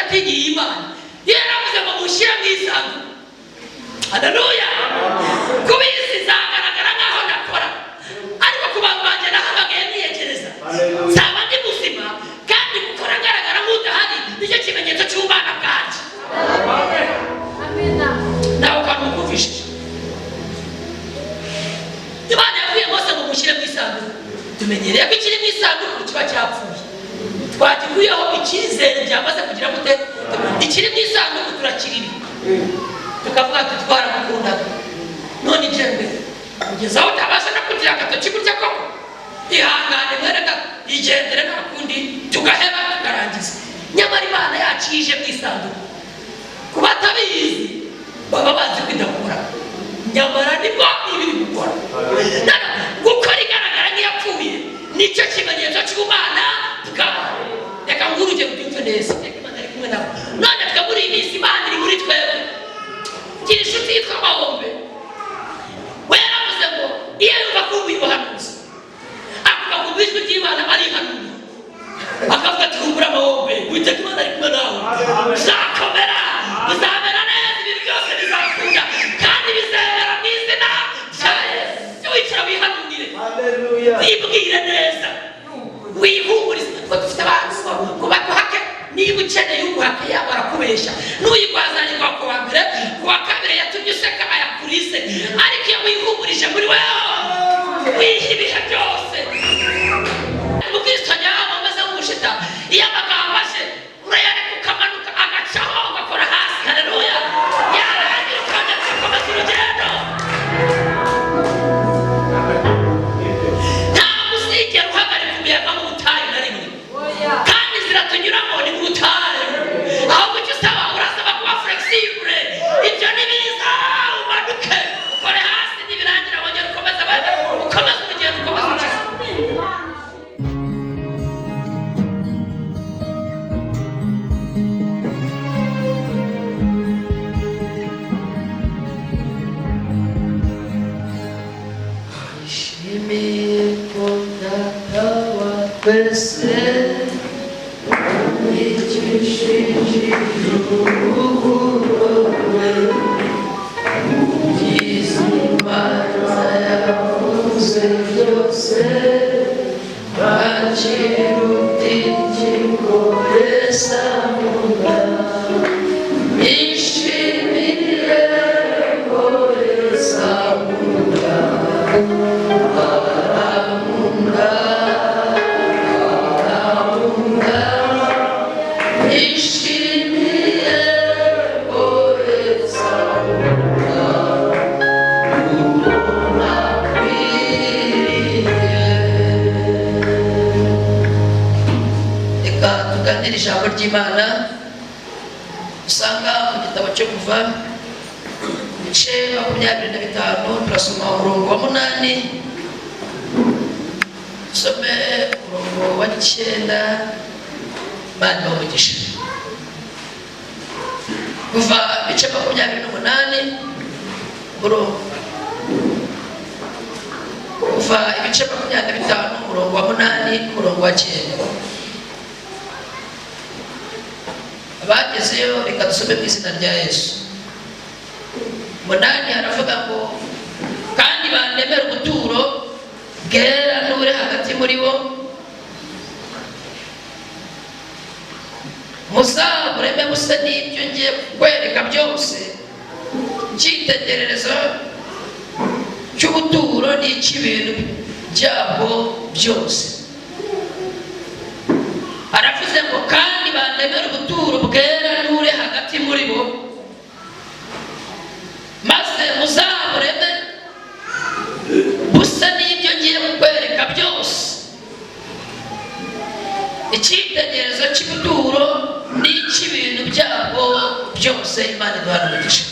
Yaratinyiye Imana, yaravuze ngo mushyire mu isanduku. Haleluya! Kubizi zagaragara nkaho nakora, ariko ku bantu banjye nahamagaye niyegereza, nzaba ndi muzima, kandi gukora ngaragara nk'udahari nicyo kimenyetso cy'ubumana bwanjye. Nawe kandi ukumvishije, Imana yabwiye Mose ngo mushyire mu isanduku. Tumenyereye ko ikiri mu isanduku kiba cyapfuye, twagikuyeho icyizere, byamaze kugira gute? Ikiri mu isanduku turakirira, tukavuga ati twaramukundaga, none igendere kugeza aho utabasha no kugira agatoki gutya koko. Ihangane mwene data, igendere, nta kundi, tugaheba tukarangiza. Nyamara Imana yacu ije mu isanduku, ku batabizi baba bazi ko idakora, nyamara nibwo iba iri gukora. Gukora igaragara nk'iyapfuye nicyo kimenyetso cy'ubumana bwawe. Reka nguhe urugero ubyumve neza. Reka, Imana ari kumwe nawe. None twe muri iyi minsi Imana iri muri twebwe. Gira inshuti yitwa Mahombe, we yaravuze ngo iyo yumva akumbuye ubuhanuzi, akumva kumva ijwi ry'Imana, arihanura akavuga ati: "Kumbura Mahombe, Uwiteka Imana ari kumwe nawe, uzakomera, uzamera neza, ibintu byose bizakunda kandi bizemera mu izina rya Yesu." Jya wicara wihanurire, wibwire neza, wihumurize. Ngo dufite abantu ngo baguhake. Niba ukeneye uguhake, yaba arakubeshya n'uyigwazanyirwa ku wa mbere, ku wa kabiri yatumye useka ayakurize. Ariko iyo wihumurije muri wewe, wiha ibihe byose, umukristo nyawe umeze nk'umushita, iyo amagambo aje urayareka ukamanuka agacaho ugakora hasi. Haleluya! Yarangira ukongera ugakomeza urugendo. Ntabwo uzigera uhagarika umuyaga mu butayu na rimwe, kandi inzira tunyuramo ni mu butayu. Ahubwo icyo usaba, urasaba kuba flexible. Ibyo ni biza, umanuke ukore hasi, nibirangira wongere ukomeze abandi, ukomeze urugendo, ukomeze ukize. Nishimiye ko Data wa twese yigishije urukundo rwe, Imana yavuze byose, bakiruta igikoresa munda. Nishimiye koresa munda, aramunda, aramunda. Nishimiye koresa munda, ubona akwiriye. Reka tuganire ijambo ry'Imana usanga mu gitabo cyo Kuva, ibice 25. Turasoma umurongo wa 8, dusome umurongo wa 9. Imana ibahe umugisha. Kuva ibice 28, umurongo, Kuva ibice 25, umurongo wa 8, umurongo wa 9. Abagezeyo, reka dusome mu izina rya Yesu. 8 haravuga ngo: "Kandi bandemere ubuturo bwera n'uri hagati muri bo, muzabureme buse n'ibyo ngiye kukwereka byose, icyitegererezo cy'ubuturo n'icy'ibintu byabwo byose." Aravuze ngo: "Kandi bandemere ubuturo bwera n'uri hagati muri bo, maze muzabureme busa n'ibyo ngiye kukwereka byose, icyitegererezo cy'ubuturo n'icy'ibintu byabwo byose." Imana iduhana umugisha.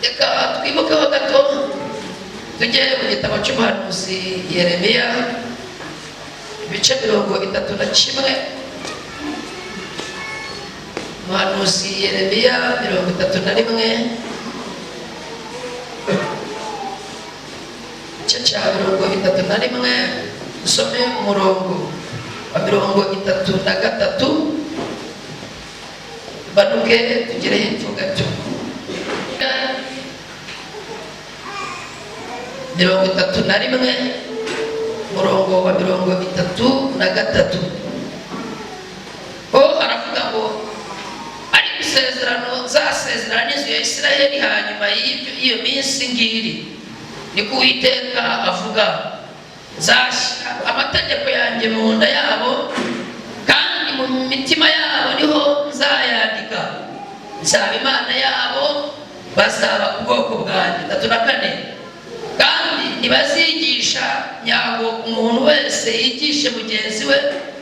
Reka twibukeho gato, tujye mu gitabo cy'umuhanuzi Yeremiya, ibice 31. Umuhanuzi Yeremiya 31, igice cya 31, dusome umurongo wa 33. Tumanuke tugere hepfo gato. 31, umurongo wa 33, ho haravuga ngo: "Ariko isezerano nzasezerana n'inzu ya Isiraheli hanyuma y'iyo minsi ngiri, niko Uwiteka avuga, nzashyira amategeko yanjye mu nda yabo, kandi mu mitima yabo niho nzayandika. Nzaba Imana yabo, bazaba ubwoko bwanjye." 34: "Kandi ntibazigisha nyago, umuntu wese yigishe mugenzi we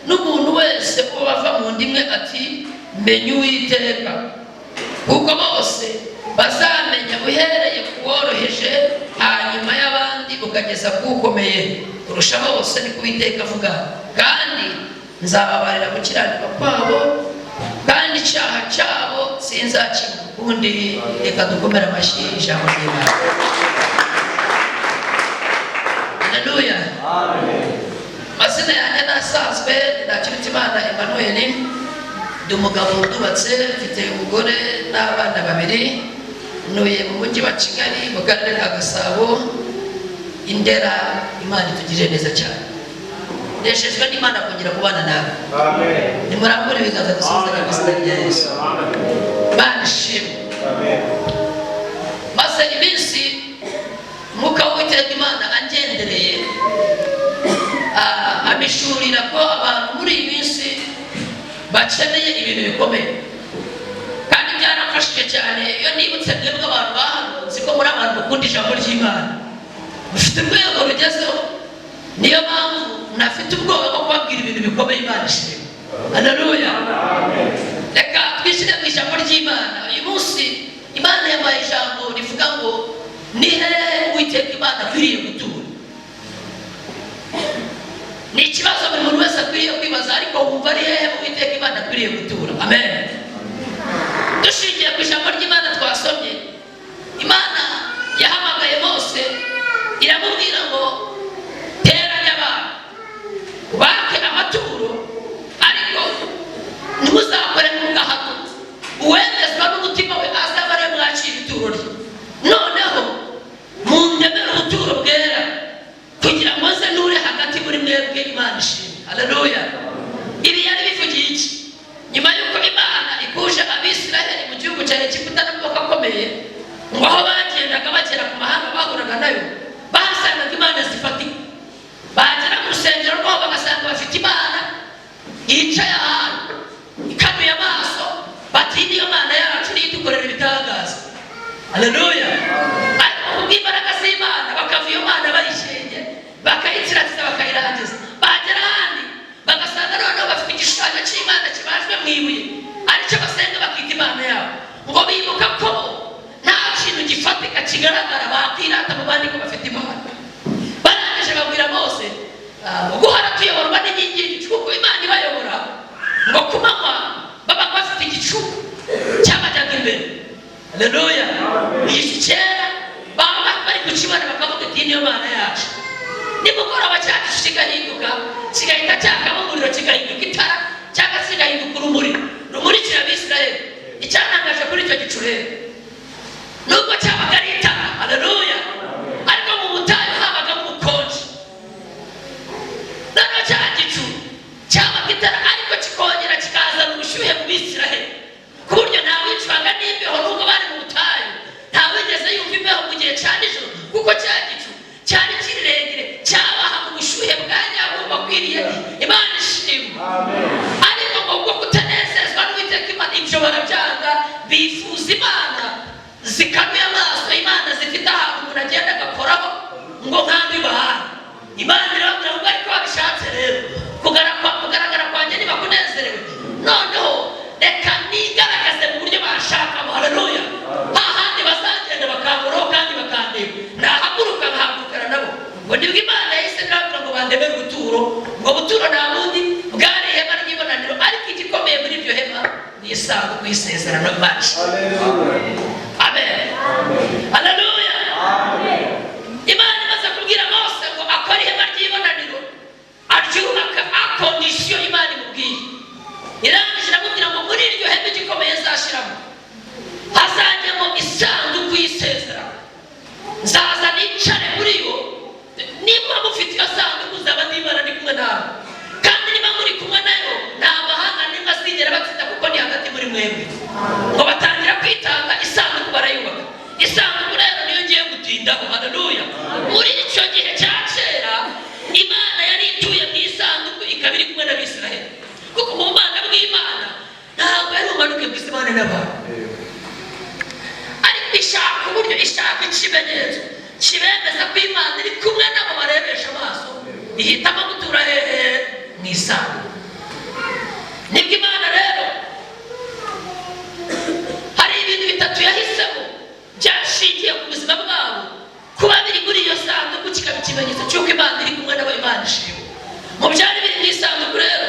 n'umuntu wese uwo bava mu nda imwe ati: 'Menya Uwiteka,' kuko bose bazamenya, uhereye ku woroheje hanyuma y'abandi ukageza ku ukomeye kurusha bose, niko Uwiteka avuga. Kandi nzababarira gukiranirwa kwabo, kandi icyaha cyabo sinzakibuka ukundi." Reka dukomere amashyi ijambo ry'Imana. Haleluya! Amazina yanjye nasanzwe Ntakirutimana Emmanuel. Ndi umugabo ndubatse, mfite umugore n'abana babiri. Ntuye mu Mujyi wa Kigali, mu Karere ka Gasabo, Indera. Imana itugirire neza cyane. Nejejwe n'Imana kongera kubana nawe. Nimurambure ibiganza dusuhuzanye mu izina rya Yesu. Imana ishimwe. Maze iminsi Umwuka w'Uwiteka Imana angendereye, amishurira ko abantu muri iyi minsi bakeneye ibintu bikomeye, kandi byaramfashije cyane. Iyo nibutse mwebwe abantu ba hano, nzi ko muri abantu mukunda ijambo ry'Imana, mufite urwego rugezeho. Niyo mpamvu ntafite ubwoba bwo kubabwira ibintu bikomeye. Imana ishimwe. Haleluya! Reka twishyire mu ijambo ry'Imana. Uyu munsi Imana yampaye ijambo rivuga ngo: "Ni hehe Uwiteka Imana akwiriye gutura?" Ni ikibazo buri muntu wese akwiriye kwibaza, ariko wumva ari hehe Uwiteka Imana akwiriye gutura? Amen. Dushingiye ku ijambo ry'Imana twasomye, Imana yahamagaye Mose, iramubwira ngo: "Teranya abantu, ubake amaturo, ariko ntimuzakore mu gahato. Uwemezwa n'umutima we azaba ariwe mwakira ituro rye. Noneho mundemere ubuturo bwera, kugira ngo nze nture hagati muri mwebwe." Imana ishimwe. Haleluya! Ibi yari bivugiye iki? Nyuma y'uko Imana ikuje Abisiraheli mu gihugu cya Egiputa n'amaboko akomeye, ngo aho bagendaga bagera ku mahanga bahuraga nayo, bahasangaga imana zifatika. Bagera mu rusengero rwabo, bagasanga bafite imana yicaye ahantu ikanuye amaso, bati: "Niyo Mana yacu, niyo idukorera ibitangaza." Haleluya! Ariko kubw'imbaraga z'Imana, bakava iyo mana bayishenye, bakayitsiratiza, bakayirangiza. Bagera ahandi, bagasanga noneho bafite igishushanyo cy'Imana kibajwe mu ibuye, aricyo basenga bakita Imana yabo. Ngo bibuka ko nta kintu gifatika kigaragara bakwirata mu bandi ko bafite Imana. Barangije babwira Mose guhora tuyoborwa n'inkingi y'igicu, kuko Imana ibayobora ngo ku manywa babaga bafite igicu cyabajyaga imbere. Haleluya! Igicu cyera baba bari kukibona, bakavuga ati: "Niyo Mana yacu." Nimugoroba cya gicu kigahinduka, kigahita cyakamo umuriro, kigahinduka itara cyangwa se kigahinduka urumuri rumurikira Abisirayeli. Icyantangaje kuri icyo gicu rero, nubwo cyabaga ari itara, haleluya, ariko mu butayu habagamo ubukonje. Noneho cya gicu cyabaga itara, ariko kikongera kikazana ubushyuhe mu Bisirayeli, ku buryo ntawicwaga n'imbeho. Nubwo bari mu butayu, ntawigeze yumva imbeho mu gihe cya nijoro, kuko cya gicu cyari kirekire, cyabaha mu bushyuhe bwa nyabwo bakwiriye. Imana ishimwe. Ariko ngo ubwo kutanezezwa n'Uwiteka Imana, ibyo barabyanga, bifuza imana zikanuye amaso, imana zifite ahantu umuntu agenda agakoraho, ngo nk'andi mahanga. Imana irababwira ngo: "Ariko babishatse rero kugaragara kwanjye, niba kunezerewe, noneho reka nigaragaze mu buryo bashakamo." Haleluya! Hahandi bazagenda bakanguraho kandi bakandeba, nahaguruka nkahagurukana nabo. Ngo nibwo Imana yahise irababwira ngo bandemere ubuturo. Ubwo buturo nta bundi, bwari ihema ry'ibonaniro, ariko igikomeye muri iryo hema ni isanduku y'isezerano. Imana ishimwe. Amen. Haleluya! Imana imaze kubwira Mose ngo akore ihema ry'ibonaniro, aryubaka à condition Imana imubwiye. Irangije iramubwira ngo: "Muri iryo hema igikomeye nzashyiramo ntibazigera batsinda kuko ni hagati muri mwebwe. Ngo batangira kwitanga, isanduku barayubaka. Isanduku rero niyo ngiye gutindaho. Haleluya! Muri icyo gihe cya kera, Imana yari ituye mu isanduku, ikaba iri kumwe n'Abisiraheli, kuko mu bana bw'Imana ntabwo yari bumanuke mu isi Imana n'abantu, ariko ishaka uburyo, ishaka ikimenyetso kibemeza ko Imana iri kumwe nabo barebesha amaso, ihitamo gutura hehe? Mu isanduku. Nibwo Imana rero hari ibintu bitatu yahisemo byashingiye ku buzima bwabo kuba biri muri iyo sanduku, kikaba ikimenyetso cy'uko Imana iri kumwe nabo. Imana ishimwe. Mu byari biri mu isanduku rero,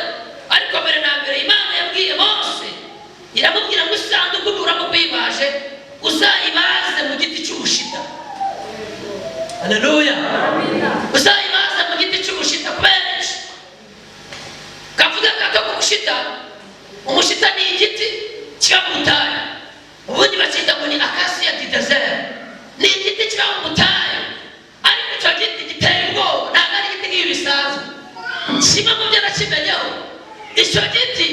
ariko mbere na mbere Imana yabwiye Mose, iramubwira ngo isanduku nuramuka uyibaje, uzayibaze mu giti cy'umushita. Haleluya! Uzayibaze mu giti cy'umushita. Kubera iki? Kavuga gato ku mushita. Umushita ni igiti kiba mu butayu, ubundi bacyita ngo ni acacia du désert. Ni igiti kiba mu butayu, ariko icyo giti giteye ubwoba, ntabwo ari igiti nk'ibi bisanzwe. Kimwe mu byo nakimenyeho, icyo giti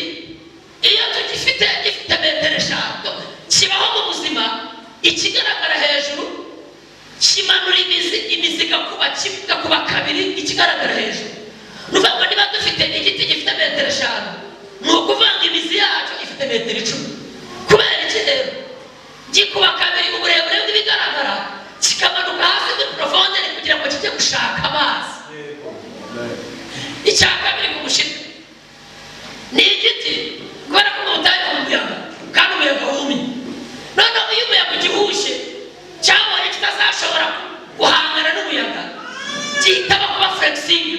iyo tugifite, gifite metero 5, kibaho mu buzima. Ikigaragara hejuru kimanura imizi, imizi igakuba kabiri ikigaragara hejuru. Ni ukuvuga ngo niba dufite igiti gifite metero 5, ni ukuvuga ngo imizi yacyo ifite metero 10. Kubera iki rero? Gikuba kabiri uburebure bw'ibigaragara, kikamanuka hasi muri profondeur kugira ngo kijye gushaka amazi. Icya kabiri ku mushita, ni igiti, kubera ko mu butayu haba umuyaga kandi umuyaga wumye. Noneho iyo umuyaga ugihushye, cyabonye kitazashobora guhangana n'umuyaga, gihitamo kuba flexible.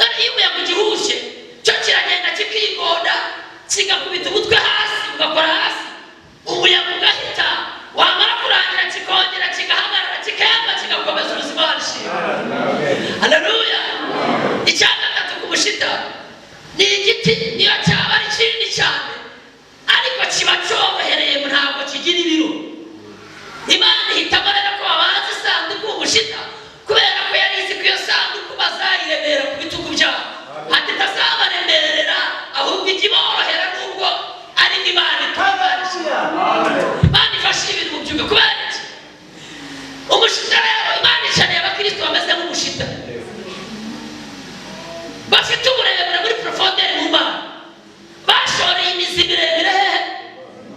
None iyo umuyaga ugihushye, cyo kiragenda kikigonda, kigakubita umutwe hasi, ugakora hasi, umuyaga ugahita, wamara kurangira kikongera kigahagarara, kikema, kigakomeza ubuzima. Washima. Haleluya! Icya gatatu ku mushita, ni igiti niyo cyaba ari kinini cyane, ariko kiba cyorohereye, ntabwo kigira ibiro. Imana ihitamo rero ko babanza isanduku umushita, kubera ko yari izi ko iyo sanduku bazayiremera ku bitugu byabo, ati itazabaremerera, ahubwo ijya iborohera nubwo ari Imana itunganyije. Imana ifashe ibintu mu byumba. Kubera iki umushita rero? Imana ikeneye abakristo bameze nk'umushita, bafite uburebure muri profondeur mu Mana, bashoreye imizi miremire hehe?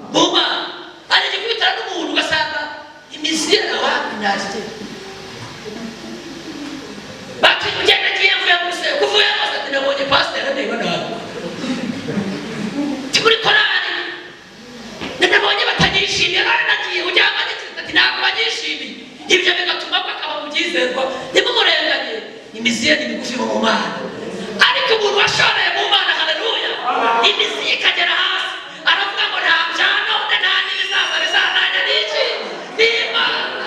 Mu Mana. Hari igikubitana n'umuntu ugasanga imizi ye wapi, ntakigera. Bati ugenda, agiye, mvuye mu rusengero. Kuvuye hose? Ati nabonye pasiteri andeba nabi. Ti muri korari nabonye batanyishimiye, none nagiye ujyama ati ntabwo banyishimiye. Ibyo bigatuma bakaba mu byizerwa, ntimumurenganye, imizi ye ni migufi mu Mana. Ariko umuntu washoreye mu Mana, haleluya, imizi ye ikagera hasi, aravuga ngo nta bya none, nta n'ibizaza bizananya n'iki? N'Imana.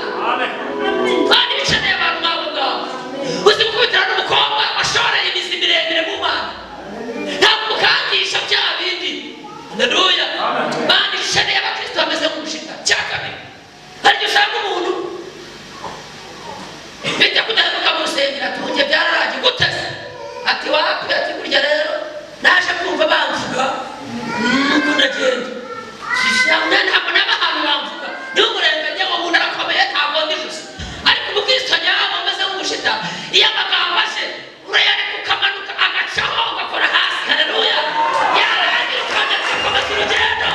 Kandi bikeneye abantu nk'abo ngabo. Uzi gukubitana n'umukobwa washoreye imizi miremire mu Mana, ntabwo umukangisha bya bindi. Haleluya! Mana ikeneye abakristo bameze nk'umushita. Cya kabiri, hari igihe usanga umuntu bijya kudahemuka mu rusengero, ati njye byararangiye. Gute se? Ati wapi, ati burya rero naje kumva bamvuga, nuko ndagenda, ntabwo naba ahantu bamvuga. Niba umurenganye ngo umuntu arakomeye, ntabwo ndi ijosi. Ariko umukristo nyawe umeze nk'umushita, iyo amagambo aje urayareka ukamanuka agacaho, ugakora hasi. Haleluya! Yarangira ukongera ugakomeza urugendo.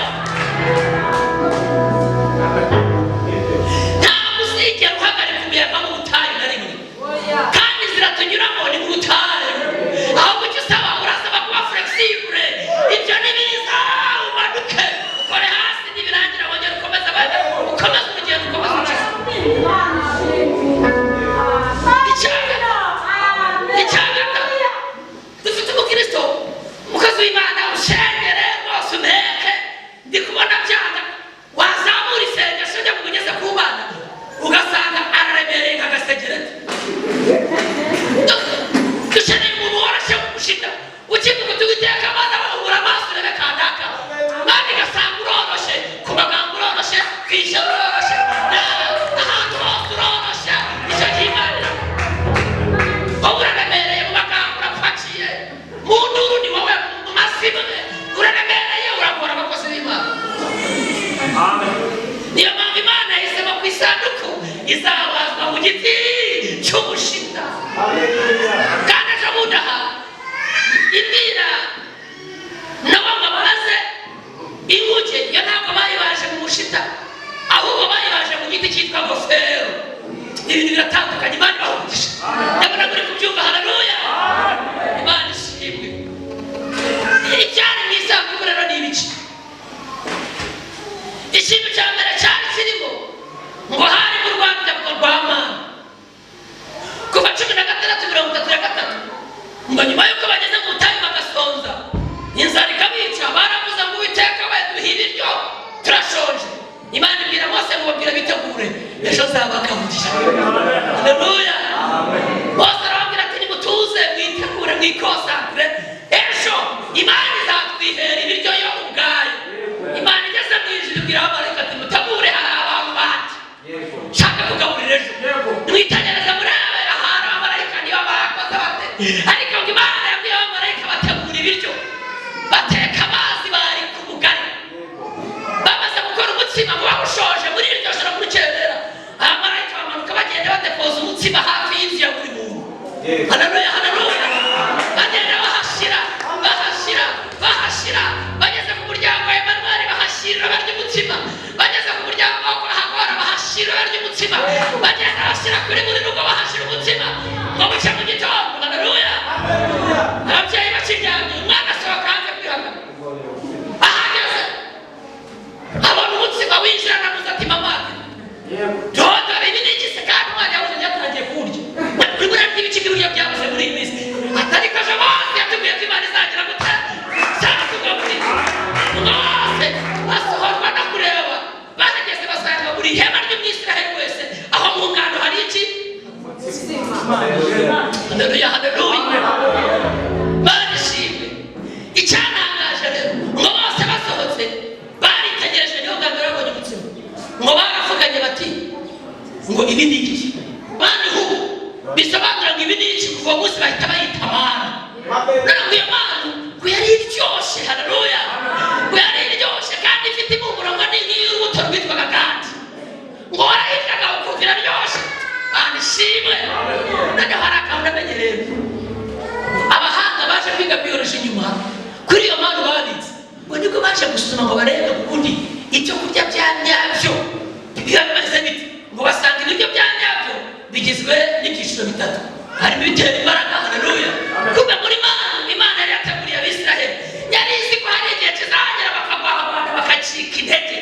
Niyo mpamvu Imana yahisemo ku isanduku izabazwa mu giti cy'umushita. Kandi ejo bundi aha ibwira nabo ngo baze inguge, iyo ntabwo bayibaje mu mushita, ahubwo bayibaje mu giti cyitwa gofero. Ibintu biratandukanye. Imana ibahugije, ndabona muri kubyumva. Haleluya, Imana ishimwe. Icyari mu isanduku rero ni ibiki? Ikintu cya mbere cyari kirimo, ngo harimo urwandiko rwa mana kuva 16:33, ngo nyuma y'uko bageze mu butayu bagasonza, inzara ikabica, baravuze ngo: "Uwiteka we, duhe ibiryo, turashonje." Imana ibwira Mose ngo: "Babwire bitegure, ejo nzabagaburira." Haleluya. Mose arababwira ati: "Nimutuze, mwitegure, mwikosantire, ejo Imana izatwihera ibiryo yo ubwayo." Imana igeze mu ijuru ibwira abamarayika ati: "Mutegure, hari abantu bandi nshaka kugaburira ejo." Mwitegereze murebe ahantu abamarayika niba bakoze bate, ariko ngo Imana yabwiye abamarayika bategura ibiryo, bateka amazi, bari ku bugari, bamaze gukora umutsima ngo bawushoje muri iryo joro. Muri rukerera abamarayika bamanuka bagenda badepoza umutsima hafi y'inzu ya buri muntu. Haleluya, haleluya. Bagenda bahashyira, bahashyira, bahashyira, bageze ku muryango wa Emanuweli bahashyirira barya umutsima, bageze ku muryango wa kwa Hagora bahashyirira barya umutsima, bagenda bashyira kuri buri rugo, bahashyira umutsima, ngo bucye mu gitondo. Haleluya. Ababyeyi bakiryamye, umwana asohoka hanze kwihagarara, ahageze abona umutsima winjira, aramuza ati: "Mama, dore ibi ni iki se?" Kandi umwana yabuze, yatangiye kuwurya. Urimo urarya ibice by'ibiryo byabuze muri iyi minsi, atari ko ejo bose yatubwiye ko Imana izagira gute? Cyatugaburira. Bose basohorwa no kureba, bahageze basanga buri hema ry'Umwisiraheli wese aho mu ngando hari iki? Haleluya, haleluya, Mana ishimwe. Icyantangaje rero, ngo bose basohotse baritegereje, niho bwa mbere babonye umutsima, ngo baravuganye bati ngo: "Ibi ni iki?" Mani hu bisobanura ngo: "Ibi ni iki?" Kuva uwo munsi bahita bayita manu. None ngo iyo manu ngo yari iryoshye. Haleluya. Ngo yari iryoshye kandi ifite impumuro ngo ni nk'iy'urubuto rwitwaga gadi, ngo warayiryaga ukumva iraryoshye. Mana ishimwe. Noneho hari akantu namenye rero, abahanga baje kwiga biology nyuma kuri iyo manu babitse, ngo nibwo baje gusuzuma ngo barebe ubundi ibyo kurya bya nyabyo biba bimeze bite, ngo basanga ibiryo bya nyabyo bigizwe n'ibyiciro bitatu, harimo ibitera imbaraga. Haleluya. Kumbe muri manu Imana yari yateguriye Abisiraheli, yari izi ko hari igihe kizagera bakagwa abantu bakacika intege.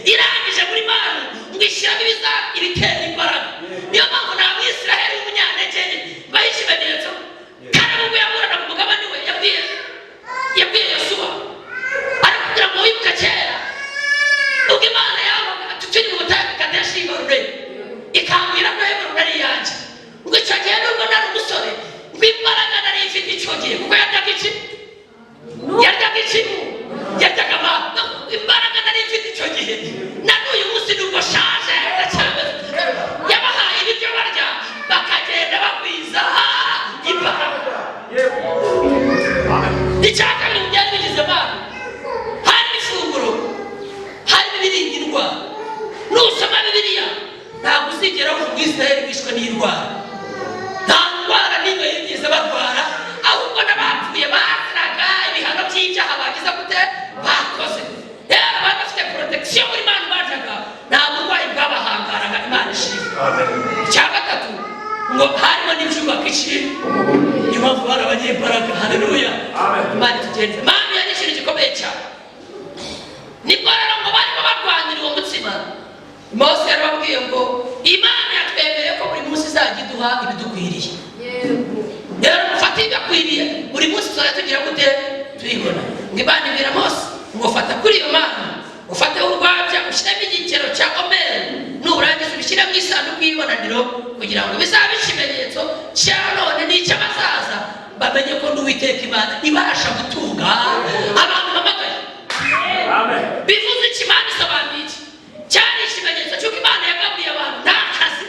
Irangije muri manu ngo ishyiramo ibiza ibitera imbaraga. Niyo mpamvu nta Mwisiraheli w'umunyantege nke baha ikimenyetso. Kandi ubwo yaburanaga umugabane we, yabwiye Yosuwa aramubwira ngo: "Wibuke kera ubwo Imana yabaga turi mu butayu Kadeshi Barune, ikambwira ko Heburoni ari iyanjye, ngo icyo gihe nubwo nari umusore, ngo imbaraga nari mfite icyo gihe," kuko yaryaga iki? Yaryaga iki? Yaryaga amata. "Imbaraga nari mfite icyo gihe, na n'uyu munsi nubwo shaje ndacyameze." Yabahaye ibiryo barya, bakagenda bagwiza imbaraga. Icya kabiri mu byari bigize manu, harimo ifunguro, harimo ibirinda indwara. Nusoma Bibiliya ntabwo uzigera wumva Umwisirayeli wishwe n'indwara. Nta ndwara n'imwe yigeze barwara, ahubwo n'abapfuye baziraga ibihano by'ibyaha bagize gute? Bakoze. Rero bari bafite protection muri manu baryaga, nta burwayi bwabahangaraga. Imana ishimwe. Icya gatatu, ngo harimo n'ibyubaka iki? Niyo mpamvu bari abanyembaraga. Haleluya, Imana itugenze. Manu yari ikintu gikomeye cyane. Nibwo rero ngo barimo barwanira uwo mutsima, Mose yarababwiye ngo: "Imana yatwemereye ko buri munsi izajya iduha ibidukwiriye. Rero mufate ibibakwiriye, buri munsi tuzajya tugira gute? Tuyibona." Ngo Imana ibwira Mose ngo: "Fata kuri iyo mana, ufate urwabya, ushyiremo igikero cya omeri, nurangiza ubishyire mu isanduku y'ibonaniro kugira ngo bizabe ikimenyetso cya none n'icy'abazaza, bamenye ko n'Uwiteka Imana ibasha gutunga abantu bamagaye." Bivuze iki? Imana isobanuye iki? Cyari ikimenyetso cy'uko Imana yagaburiye abantu nta kazi,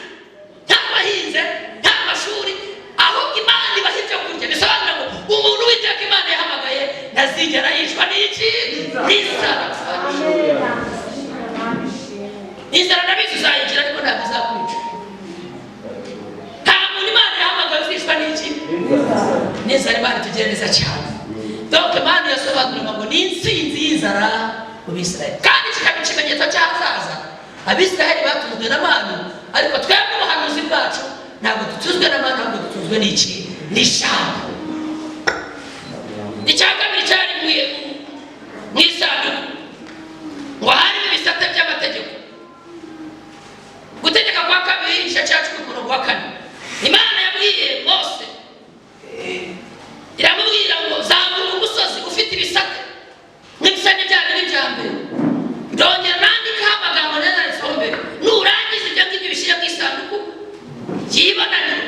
nta bahinze, nta mashuri, ahubwo Imana ibaha ibyo kurya. Bisobanura ngo umuntu Uwiteka Imana yahamagaye ntazigera yicwa n'iki? N'inzara. Inzara ndabizi uzayigira, ariko ntabwo izakwica. Nta muntu Imana yahamagaye uzicwa n'iki? N'inzara. Imana itugire neza cyane. Donc Imana yasobanuraga ngo ni intsinzi y'inzara mu Bisirayeli, kandi kikaba ikimenyetso cy'ahazaza. Abisirayeli batunzwe na manu, ariko twebwe ubuhanuzi bwacu ntabwo dutunzwe na manu, ahubwo dutunzwe n'iki? N'ijambo. Icya kabiri cyari mu isanduku, ngo harimo ibisate by'amategeko. Gutegeka kwa Kabiri, igice cya 10, umurongo wa 4. Imana yabwiye Mose, iramubwira ngo: "Zamuka umusozi ufite ibisate n'ibisate bya bindi bya mbere, ndongera nandikaho amagambo nanditseho mbere. Nurangiza ibyo ngibyo, bishyire mu isanduku y'ibonaniro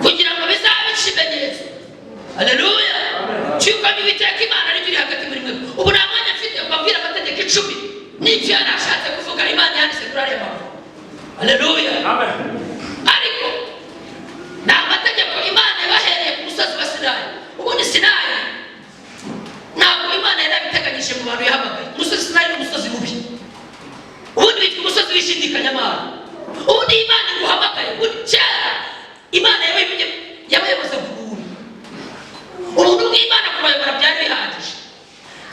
kugira ngo bizabe ikimenyetso, haleluya, cy'uko n'Uwiteka Imana ari iri hagati muri mwe." Ubu nta mwanya mfite mbabwira amategeko 10 n'icyo yari ashatse kuvuga Imana yanditse kuri ariya mabuye, haleluya. Ariko ni amategeko Imana yabahereye ku musozi wa Sinayi. Ubundi Sinayi ntabwo Imana yari yabiteganyije mu bantu yahamagaye. Umusozi Sinayi ni umusozi mubi, ubundi witwa umusozi w'ishidikanyamana. Ubundi Imana iguhamagaye, ubundi kera Imana yabayobozaga ubuntu. Ubuntu bw'Imana kubayobora byari bihagije,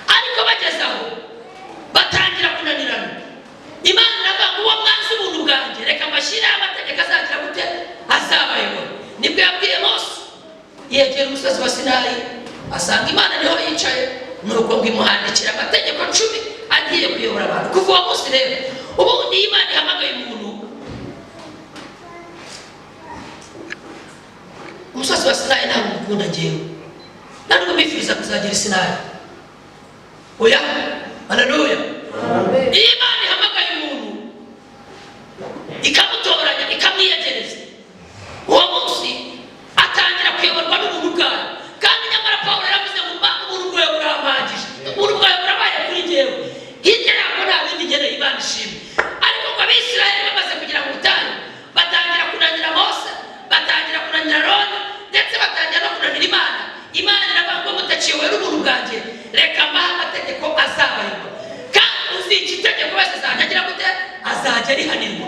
ariko bageze aho batangira kunanirana. Imana iravuga ngo: "Uwo mwanzi ubuntu bwanjye, reka mbashyireho amategeko azagira gute? Azabayobora." Nibwo yabwiye Mose, yegera umusozi wa Sinayi, asanga Imana niho yicaye, nuko ngo imuhandikira amategeko 10 agiye kuyobora abantu kuva uwo munsi. Rero ubundi iyo Imana ihamagaye umuntu, umusozi wa Sinayi ntabwo mukunda ngewe, ntabwo mbifuriza kuzagera i Sinayi, oya. Haleluya. Iyo Imana ihamagaye umuntu, ikamutoranya, ikamwiyegereza, uwo munsi atangira kuyoborwa n'ubuntu bwayo. Kandi nyamara Pawulo yaravuze ngo: "Ubuntu bwawe burampagije, ubuntu bwawe burabaye kuri njyewe, hirya yabwo nta bindi ngeneye." Imana ishimwe. Ariko ngo Abisirayeli bamaze kugera mu butayu, batangira kunanira Mose, batangira kunanira Aroni, ndetse batangira no kunanira Imana. Imana iravuga ngo: "Mutaciwe n'ubuntu bwanjye, reka mbahe amategeko azabayobora, kandi uzica itegeko wese azajya agira gute? Azajya arihanirwa."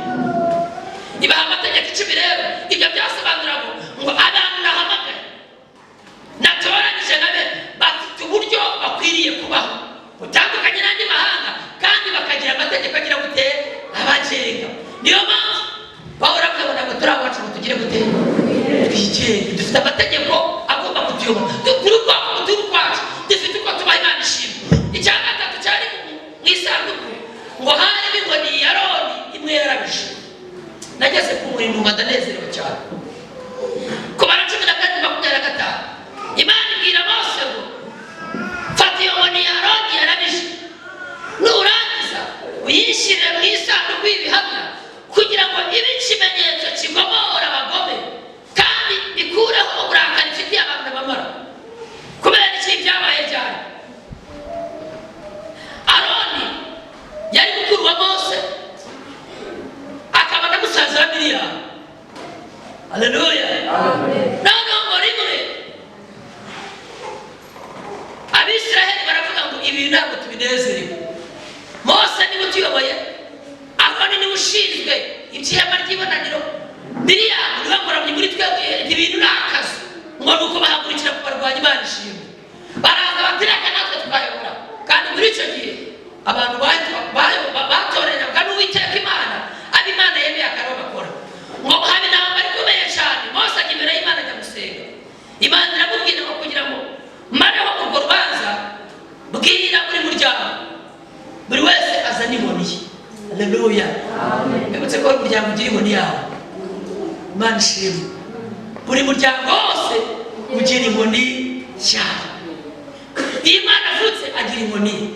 Ibaha amategeko 10. Rero ibyo byasobanura ngo abantu nahamagaye, natoranyije, nabe bafite uburyo bakwiriye kubaho butandukanye n'andi mahanga, kandi bakagira amategeko agira gute? Abagenga. Niyo mpamvu Pawulo avuga ngo ntabwo turi abacu ngo tugire gute? Twigenge. Dufite amategeko agomba kutuyobora. Turi ubwoko buturi ukwacu, dufite uko tubaha. Imana ishimwe. Icya gatatu cyari mu isanduku, ngo harimo inkoni ya Aroni imwe yarabije. Nageze ku murimo numva ndanezerewe cyane. Kubara 17:25, Imana ibwira Mose ngo: "Fata iyo nkoni ya Aroni yarabije, nurangiza uyishyire mu isanduku y'ibihamya kugira ngo ibe ikimenyetso kigomora abagome kandi ikureho uburakari ifitiye abantu bamara." Kubera iki? Byabaye cyane, Aroni yari mukuru wa Mose, akaba na musaza wa Miriyamu, haleluya. Noneho ngo rimwe Abisiraheli baravuga ngo: "Ibi ntabwo tubinezerewe. Mose niwe utuyoboye, Aroni niwe ushinzwe iby'ihema ry'ibonaniro, Miriyamu niwe muramyi muri twebwe, ibintu ni akazi." Ngo ni uko bahagurukira kubarwanya. Imana ishimwe. Baraza batireka natwe twayobora. Kandi muri icyo gihe abantu batoranyaga n'Uwiteka Imana, abo Imana yemeye akaba bakora. Ngo haba intambara ikomeye cyane. Mose ajya imbere y'Imana, ajya gusenga. Imana iramubwira ngo: "Kugira ngo mareho urwo rubanza, bwira buri muryango, buri wese azane inkoni ye." Haleluya. Bibutse ko buri muryango ugira inkoni yawo. Imana ishimwe. Buri muryango wose ugira inkoni yawo. Iyo Imana avutse, agira inkoni ye.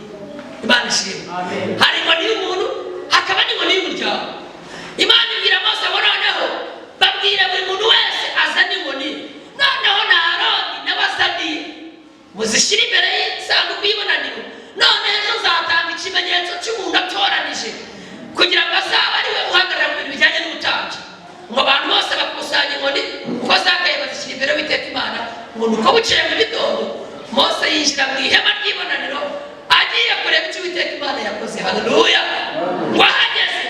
Imana ishimwe. Hari inkoni y'umuntu, hakaba n'inkoni y'umuryango. Imana ibwira Mose ngo: "Noneho babwira buri muntu wese azane inkoni ye, noneho na Aroni n'abazaniye, muzishyire imbere y'isanduku y'ibonaniro. None ejo nzatanga ikimenyetso cy'umuntu atoranije kugira ngo azabe ari we uhagarara mu bintu bijyanye n'ubutambyi." Ngo abantu bose bakusanya inkoni uko zakaye, bazishyira imbere y'Uwiteka Imana. Ngo nuko bukeye mu gitondo, Mose yinjira mu ihema ry'ibonaniro agiye kureba icyo Uwiteka Imana yakoze, haleluya. Ngo ahageze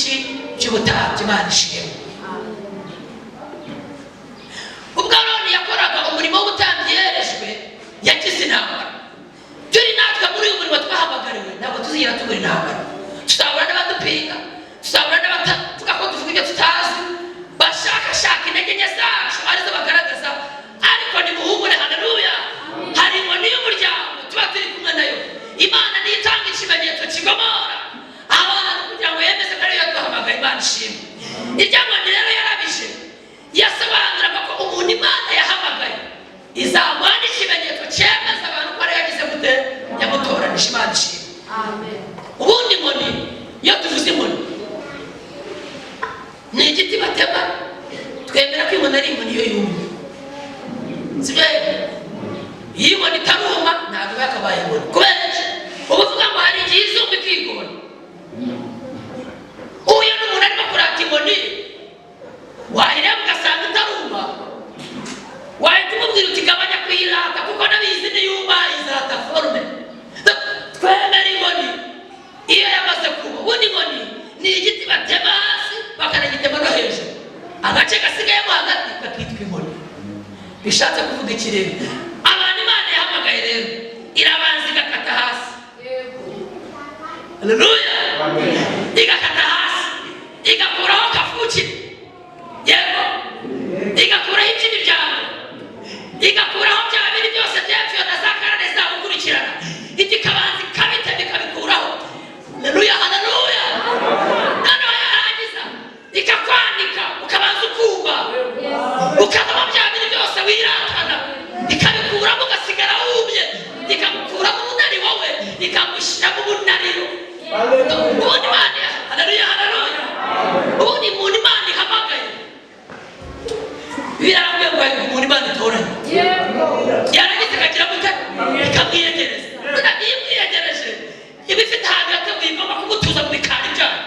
by'iki by'ubutambyi. Imana ishimwe. Ubwo Aroni yakoraga umurimo w'ubutambyi yerejwe, yagize intambara. Turi natwe muri uyu murimo twahamagariwe, ntabwo tuzigera tubura intambara. Tuzahura n'abadupinga, tuzahura n'abatavuga ko tuvuga ibyo tutazi, bashakashaka intege nke zacu arizo bagaragaza. Ariko nimuhumure, haleluya, hari inkoni y'umuryango tuba turi kumwe nayo. Imana niyo itanga ikimenyetso kigomora abantu kugira ngo yemeze ko ariyo yaduhamagaye. Imana ishimwe. Irya nkoni rero yarabije, yasobanuraga ko umuntu Imana yahamagaye izamuha n'ikimenyetso cyemeza abantu ko ariyo yagize gute, yamutoranije. Imana ishimwe. Ubundi inkoni, iyo tuvuze inkoni, ni igiti batema. Twemera ko inkoni ari inkoni iyo yumye, sibyo? Iyo inkoni itaruma ntabwo iba yakabaye inkoni. Kubera iki? Uba uvuga ngo hari igihe izumba ikigora. Uyu ni umuntu arimo kurata inkoni, wayireba ugasanga itaruma, wahita umubwira uti gabanya kuyirata kuko nabizi niyuma izata forme. Twemera inkoni iyo yamaze kuba. Ubundi inkoni ni igiti batema hasi bakanagitema no hejuru, agace gasigayemo hagati kakitwa inkoni. Bishatse kuvuga iki rero? Abantu Imana yahamagaye rero irabanza igakata hasi, haleluya, igakata hasi, igakuraho kavukire, yego, igakuraho iby'imiryango, igakuraho bya bindi byose byapfuye na za karande zagukurikirana, ibyo ikabanza ikabitema ikabikuraho. Haleluya, haleluya. Noneho yarangiza ikakwanika, ukabanza ukuma, ukavamo bya bindi byose wiratana, ikabikuramo ugasigara wumye, ikagukuramo ubunari wowe, ikagushyiramo ubunariro. Ubundi Imana, haleluya, haleluya, ubundi umuntu Imana ihamagaye, birambwiye ngo hari umuntu Imana itoranya, yarangiza ikagira gute? Ikamwiyegereza. None iyo imwiyegereje, iba ifite ahantu yateguye igomba kumutuza mu bikari byayo,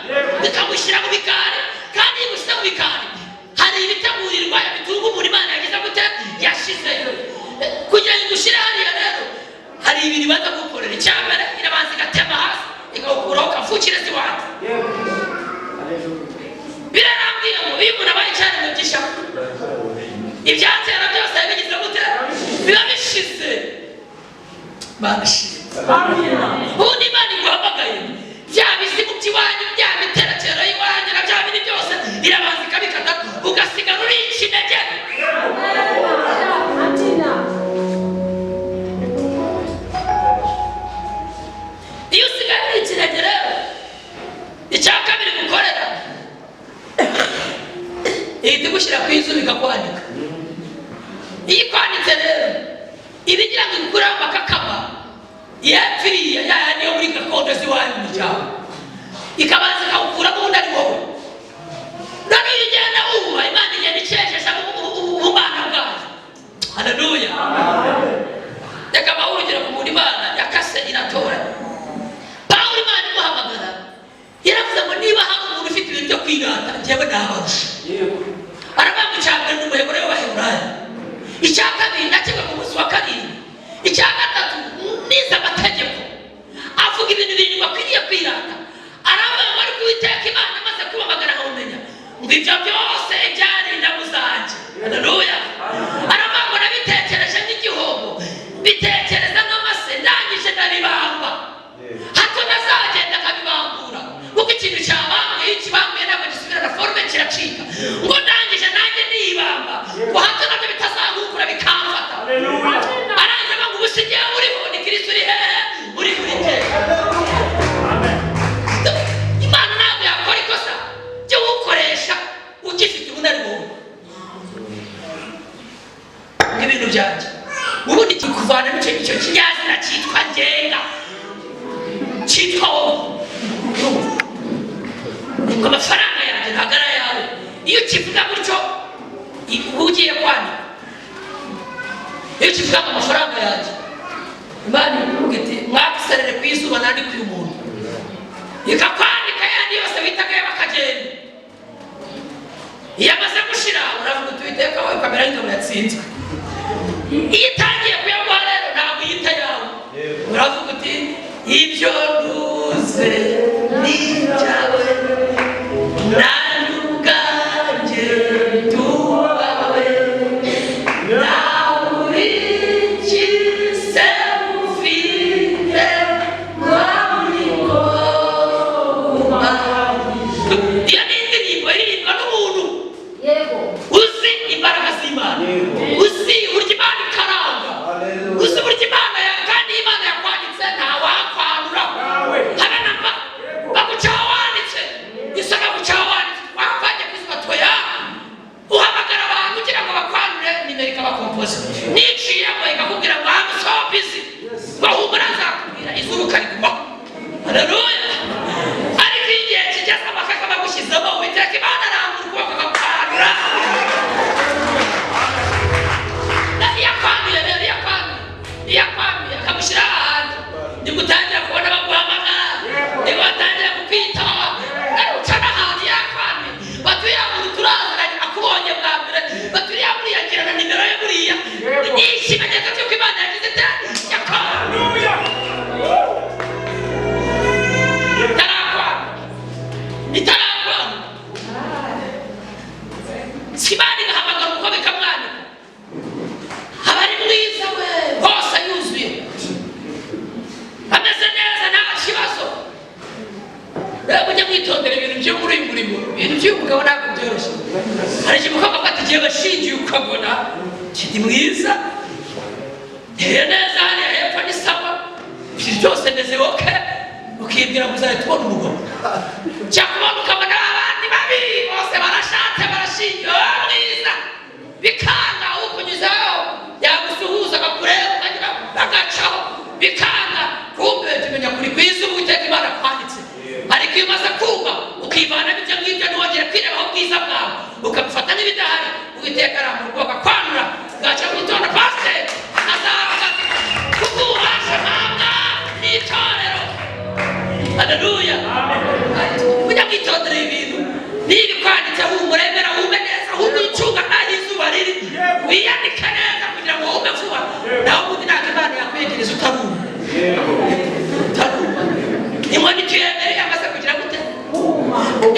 ikamushyira mu bikari. Kandi iyo imushyize mu bikari, hari ibitegurirwa bitunga umuntu Imana yagize gute, yashizeyo kugira ngo igushyire hariya. Rero hari ibintu ibanza gukorera. Icya mbere, irabanza igatema hasi, ikawukuraho kavukire z'iwacu. Birarambwiye ngo iyo umuntu abaye cyane mu by'ishyaka, ibyatera byose bigize gute? Biba bishize. Imana ishimwe. Ubundi Imana iguhamagaye, bya bizimu by'iwanyu, bya miterekero y'iwanyu na bya bindi byose, irabanza ikabikata, ugasigara uri ikinege. Iyo usigaye uri ikinege rero, icya kabiri gukorera, ihita igushyira ku izuba ikakwanika. Iyo ikwanitse rero, iba igira ngo ikureho amakakama yapfiriye yaya niyo muri gakondo z'iwanyu mu miryango, ikabanza ikawukuramo ubundi ari wowe. Noneho iyo ugenda wuba, Imana igenda icyejesha ubumana bwayo. Haleluya. Reka mbahe urugero ku muntu Imana yakase iratoranya. Pawulo, Imana imuhamagara, yaravuze ngo niba hari umuntu ufite ibintu byo kwirata, njyewe nabarusha. Aravuga ngo icya mbere ni umuheburayo w'Abaheburayo, icya kabiri ndakebwe ku munsi wa karindwi, icya gatatu nize amategeko. Avuga ibintu birindwi akwiriye kwirata. Aravuga ngo ariko Uwiteka Imana amaze kubamagara nkamumenya, ngo ibyo byose byari indamu zanjye. Haleluya. Aravuga ngo nabitekereje nk'igihombo, bitekereza nk'amase, ndangije ndabibamba, hato ntazagenda akabibambura, kuko ikintu cyabambwe, iyo kibambuye ntabwo gisubirana forme, kiracika. Ngo ndangije nanjye nibamba ngo hato nabyo bitazahukura bikamfata. Arangiza avuga ngo ubu si jyewe uriho, ni Kristo uri hehe? Uri muri jye. Imana ntabwo yakora ikosa ryo gukoresha ugifite ubunararibonye bw'ibintu byanjye. Ubundi kikuvanamo icyo kinyazina cyitwa ngenga, cyitwa wowe, ngo amafaranga yanjye ntabwo ari ayawe. Iyo ukivuga gutyo, uba ugiye kwanika. Iyo ukivuga ngo amafaranga yanjye, Imana ivuga iti mwakiserere ku izuba nandike uyu muntu, ikakwanika yandi yose witaga bakagenda. Iyo amaze gushira, uravuga uti Uwiteka wowe, ukamera nk'ingabo yatsinzwe. Iyo itangiye kuyaguha rero, ntabwo uyita yawe, uravuga uti ibyo nduze ni ibyawe. Ndi mwiza, nteye neza, hariya hepfo ni sawa, ibyo byose meze okay. Ukibwira ngo uzahita ubona umugabo, cyakubona ukabona abandi babi bose barashatse, barashingiye, wowe mwiza bikanga. Ukunyuzaho yagusuhuza, akakureba, ukagira bagacaho, bikanga. Kumbe tumenya kuri kwiza Uwiteka Imana kwanditse. Ariko iyo umaze kumva, ukivanamo ibyo ngibyo, ntiwongere kwirebaho ubwiza bwawe, ukabifata nk'ibidahari, Uwiteka arambura ukuboko akwanura. Bwacya mu gitondo, pasiteri azavuga ati kubw'ububasha mpabwa n'itorero. Haleluya! Ujya kwitondera ibintu niba ikwanditse, humura, emera wume neza, ahubwo uyicunga n'aho izuba riri, wiyandike neza kugira ngo wume vuba. Naho ubundi ntabwo Imana yakwegereza utaruma, utaruma. Inkoni tuyemere yamaze kugira gute?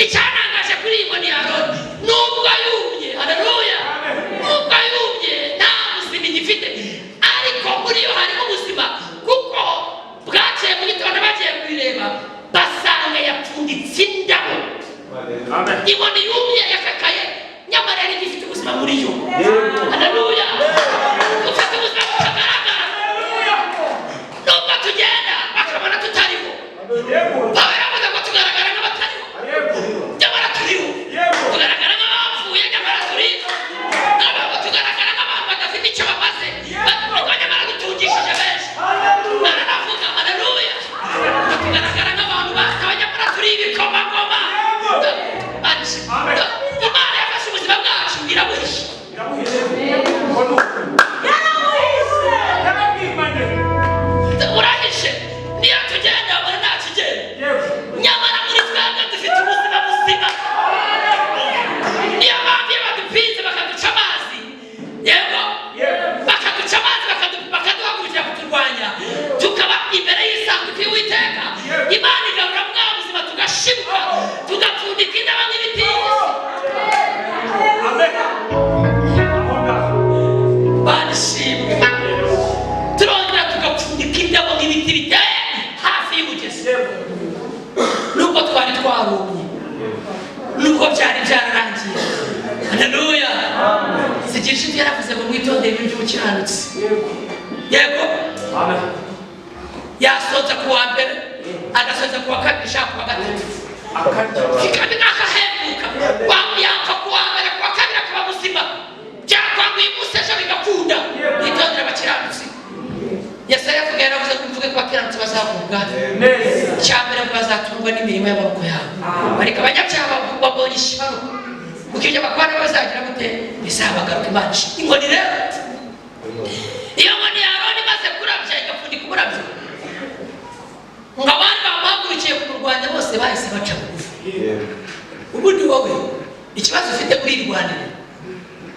Icyanangaje kuri iyi nkoni ya Aroni, nubwo yumye, haleluya, nubwo yumye nta buzima igifite, ariko muri yo harimo ubuzima, kuko bwakeye mu gitondo bagiye kubireba basanga yapfunditse indabo. Inkoni yumye yakakaye, nyamara yari igifite ubuzima muri yo. Haleluya! Dufite ubuzima butagaragara, nubwo tugenda bakabona tutariho. Pawulo yaravuze ngo tugaragara nk'abatariho, nyamara turiho. Tugaragara nk'abapfuye, nyamara turi n'abantu. Tugaragara nk'abantu badafite icyo bamaze, ariko nyamara dutungishije benshi. Baranavuga, haleluya, tugaragara nk'abantu batawe, nyamara turi ibikomangoma. Imana yafashe ubuzima bwacu irabuhisha. Urahishe, niyo tugenda babona nta kigenda, nyamara muri twebwe dufite ubuzima buzima. Niyo mpamvu iyo badupinze bakaduca amazi, yego, bakaduca amazi, bakaduhagurukira kuturwanya, tukaba imbere y'isanduku y'Uwiteka, Imana igarura bwa buzima, tugashibuka, tugapfundika indabo nk'ibiti. Banishimwe, turongera tugapfundika indabo nk'ibiti biteye hafi y'umugezi, nubwo twari twarumye, nubwo byari byararangiye. Haleluya! Sigira inshuti yaravuze ngo mwitondere ibintu by'ubukiranutsi. Yego, yasoza ku wa mbere, agasoza ku wa kabiri, shaka ku wa gatatu akahembuka. Yapfa ku wa mbere, ku wa kabiri akaba muzima. Byakwanga uyu munsi, ejo bigakunda. Mwitondere abakiranutsi. Yesaya yavuga, yaravuze ngo mvuge ko abakiranutsi bazagubwa cyambere, ngo bazatungwa n'imirimo y'amaboko yabo, ariko abanyabyaha babonye ishibaro, kuko ibyo bakora bazagira gute? Bizabagaruka. Imana ishimwe. Inkoni rero, iyo nkoni ya Aroni imaze kurabya, igapfundika uburabyo, ngo abandi bamuhagurukiye kumurwanya bose bahise baca bugufi. Ubundi wowe ikibazo ufite, urirwanira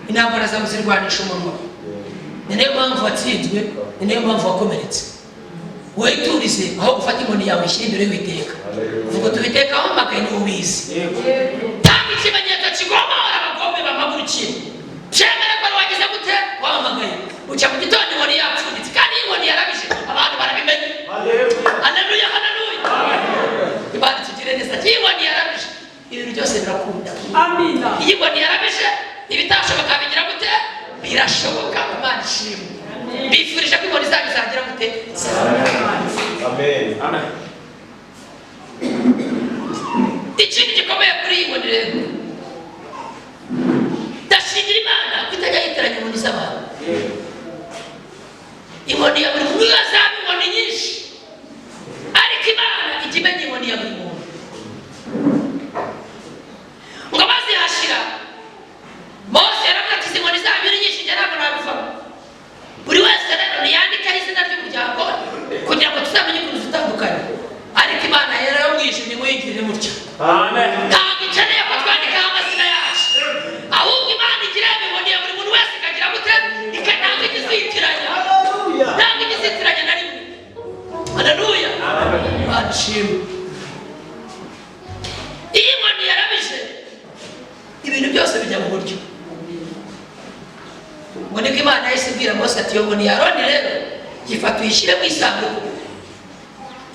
intambara zawe, zirwanisha umunwa. Ni nayo mpamvu watsinzwe, ni nayo mpamvu wakomeretse. Witurize, aho gufata inkoni yawe, ishyira imbere y'Uwiteka, uvuga uti: "Uwiteka wampamagaye niwe ubizi. Tanga ikimenyetso kigomora abagome bampagurukiye, byemere ko wagize gute? Wampamagaye." Uca mu gitondo inkoni yapfunditse, kandi iyo inkoni yarabije abantu barabimenya. Haleluya, haleluya! Imana itugire neza. Iyo inkoni yarabije ibintu byose birakunda. Amina. Iyo inkoni yarabije ibitashoboka bigira gute? Birashoboka. Imana ishimwe. Bifurije ko inkoni zanyu zagira gute? Amen. Ikindi gikomeye kuri iyi nkoni rero, ndashimira Imana ko itajya yitiranya inkoni z'abantu. Inkoni ya buri muntu azaba inkoni nyinshi, ariko Imana ijya imenya inkoni ya buri muntu. Ngo bazihashira, Mose yaravuze ati: "Izi nkoni zanyu ni nyinshi, njye ntabwo nabivamo. Buri wese rero niyandikeho izina ry'umuryango kugira ngo tuzamenye ukuntu zitandukanye." Ariko Imana rero yo mu ijuru nimuyigirire mutya. Ntabwo ikeneye ko twandikaho amazina yacu, ahubwo Imana igira inkoni ya buri muntu wese, ikagira gute? Ntabwo igizitiranya, ntabwo igizitiranya na rimwe. Haleluya! Imana ishimwe. Iyo inkoni yarabije ibintu byose bijya mu buryo. Ngo niko Imana yahise ibwira Mose ati: "Iyo nkoni ya Aroni rero yifata, uyishyire mu isanduku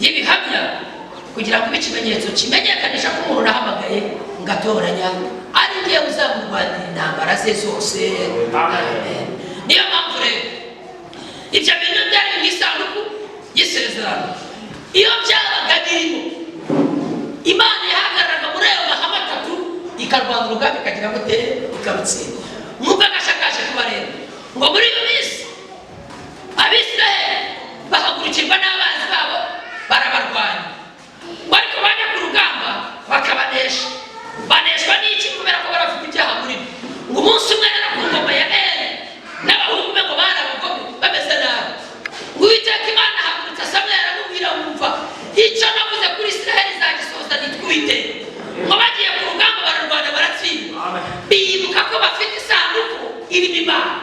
y'ibihamya, kugira ngo ibe ikimenyetso kimenyekanisha ko umuntu nahamagaye ngatoranya ari ngewe uzamurwanira intambara ze zose." Amen. Niyo mpamvu rero ibyo bintu byari mu isanduku y'isezerano, iyo byabaga birimo, Imana yahagararaga muri ayo mahame atatu, ikarwana urugamba, ikagira gute? Ikarutsinda. Mwumve agashakaje kuba rero ngo muri iyo minsi Abisiraheli bahagurukirwa n'abanzi babo, barabarwanya ngo, ariko bajya ku rugamba bakabanesha. Baneshwa n'iki? Kubera ko bari bafite ibyaha muri bo. Ngo umunsi umwe rero, ku ngoma ya Eri n'abahungu be, ngo bari abagome bameze nabi, ngo Uwiteka Imana ahagurutsa Samweli, aramubwira: "Wumva icyo navuze kuri Isiraheli zagisohoza, nitwa Uwiteka." Ngo bagiye ku rugamba, bararwana, baratsindwa, bibuka ko bafite isanduku irimo Imana.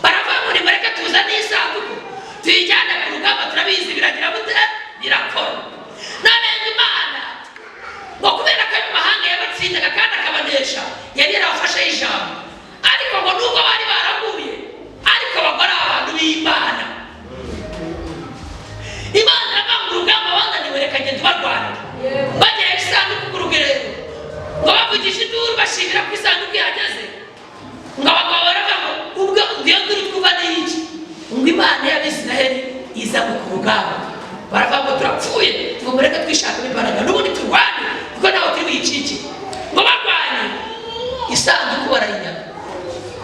Baravuga ngo: "Nimureke tuzane isanduku tuyijyane ku rugamba, turabizi biragira bute? Birakora." None Imana ngo kubera ko ayo mahanga yabatsindaga kandi akabanesha, yari yarabafasheho ijambo. Ariko ngo nubwo bari baraguye, ariko bagore abantu b'Imana, Imana iravuga ngo: "Urugamba bananiwe, reka ngenda ubarwanira." Bagera isanduku ku rugerero, ngo bavugisha induru bashimira ko isanduku ihageze. Ngo abagabo baravuga ngo: "Ubwo iyo nduru twumva ni iki?" Ngo: "Imana y'Abisiraheli iza ku rugamba." Baravuga ngo: "Turapfuye." Ngo: "Mureke twishakemo imbaraga n'ubundi turwane, kuko ntawe turi buyicike." Ngo barwanye, isanduku barayinyaga.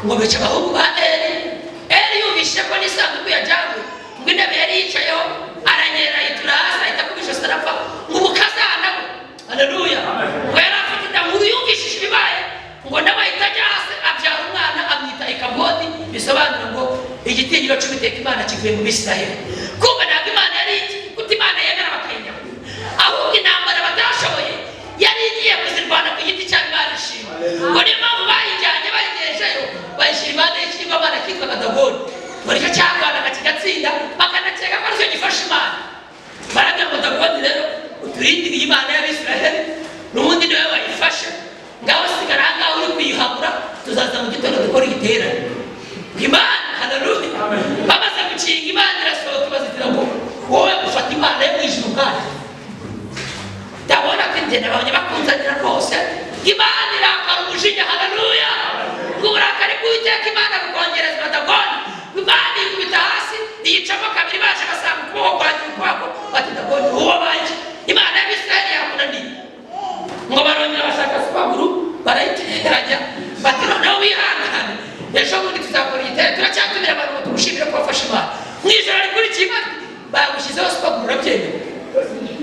Ngo bica abahungu ba Eri. Eri yumvise ko n'isanduku yajyanywe, ngo intebe yari yicayeho aranyerera, ayitura hasi, ahita kuba ijosi, arapfa. Ngo umukazana we, haleluya, ngo yari afite inda nkuru, yumvishije ibibaye, ngo nawe ahita ajya hasi, abyara umwana, amwita Ikabodi, bisobanura ngo igitinyiro cy'Uwiteka Imana kivuye mu Bisiraheli. Kumva ntabwo Imana yari kuti Imana yemera bakayinyaga, ahubwo intambara batashoboye yari igiye kuzirwana ku giti cyabo. Imana ishima. Ngo niyo mpamvu bayijyanye, bayigejeyo, bayishyira impande y'ikigirwamana cyitwaga Dagoni, ngo nicyo cyarwanaga kigatsinda, bakanakeka ko aricyo gifasha Imana. Baragira ngo: "Dagoni rero uturindiriye Imana y'Abisiraheli, n'ubundi niwe wayifashe, ngaho sigara aha ngaho uri kuyihabura, tuzaza mu gitondo dukora igiterane." Imana, haleluya, bamaze gukinga, Imana irasohoka, ibazitira ngo: "Wowe ufata Imana yo mu ijuru ubwayo." Ndabona ko njye nabonye bakunzanira rwose. Imana irakara umujinya, haleluya. Ngo uburakari bw'Uwiteka Imana bukongerezwa Dagoni. Imana ikubita hasi, iyicamo kabiri. Baje basanga ukuboko kwanjye ukwako, bati: "Dagoni uwo banje, Imana y'Abisirayeli yakunaniye." Ngo barongera bashaka super glue, barayiteranya, bati: "Noneho wihangane, ejo bundi tuzakora igiterane, turacyatumira abantu ngo tugushimire ko wafashe Imana." Mu ijoro rikurikiye, Imana bagushyizeho super glue, urabyemera,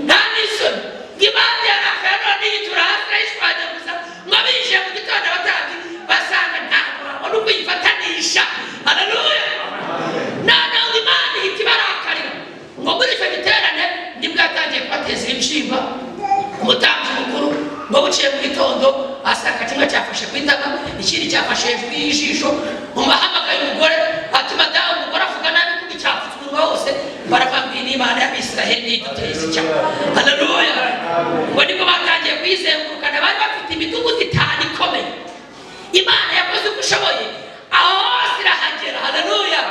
nta n'isoni. Imana yarakaye none yitura hasi, irayishwanyaguza. Ngo binjiye mu gitondo, abatambyi basanga ntabwo babona uko uyifatanisha. Haleluya. Noneho ngo Imana ihita ibarakarira. Ngo muri icyo giterane nibwo yatangiye kubateza ibibyimba. Umutambyi mukuru ngo buciye mu gitondo, asanga kimwe cyafashe ku itama, ikindi cyafashe hejuru y'ijisho. Mu mahamagaye umugore ati: "Madamu." Umugore avuga nabi kuko cyapfutse umunwa wose. Baravuga ngo: "Iyi ni Imana y'Abisiraheli, niduteye icya." Haleluya. Ngo nibwo batangiye kuyizengurukana. Bari bafite imidugudu itanu ikomeye. Imana yakoze uko ishoboye, aho hose irahagera, haleluya,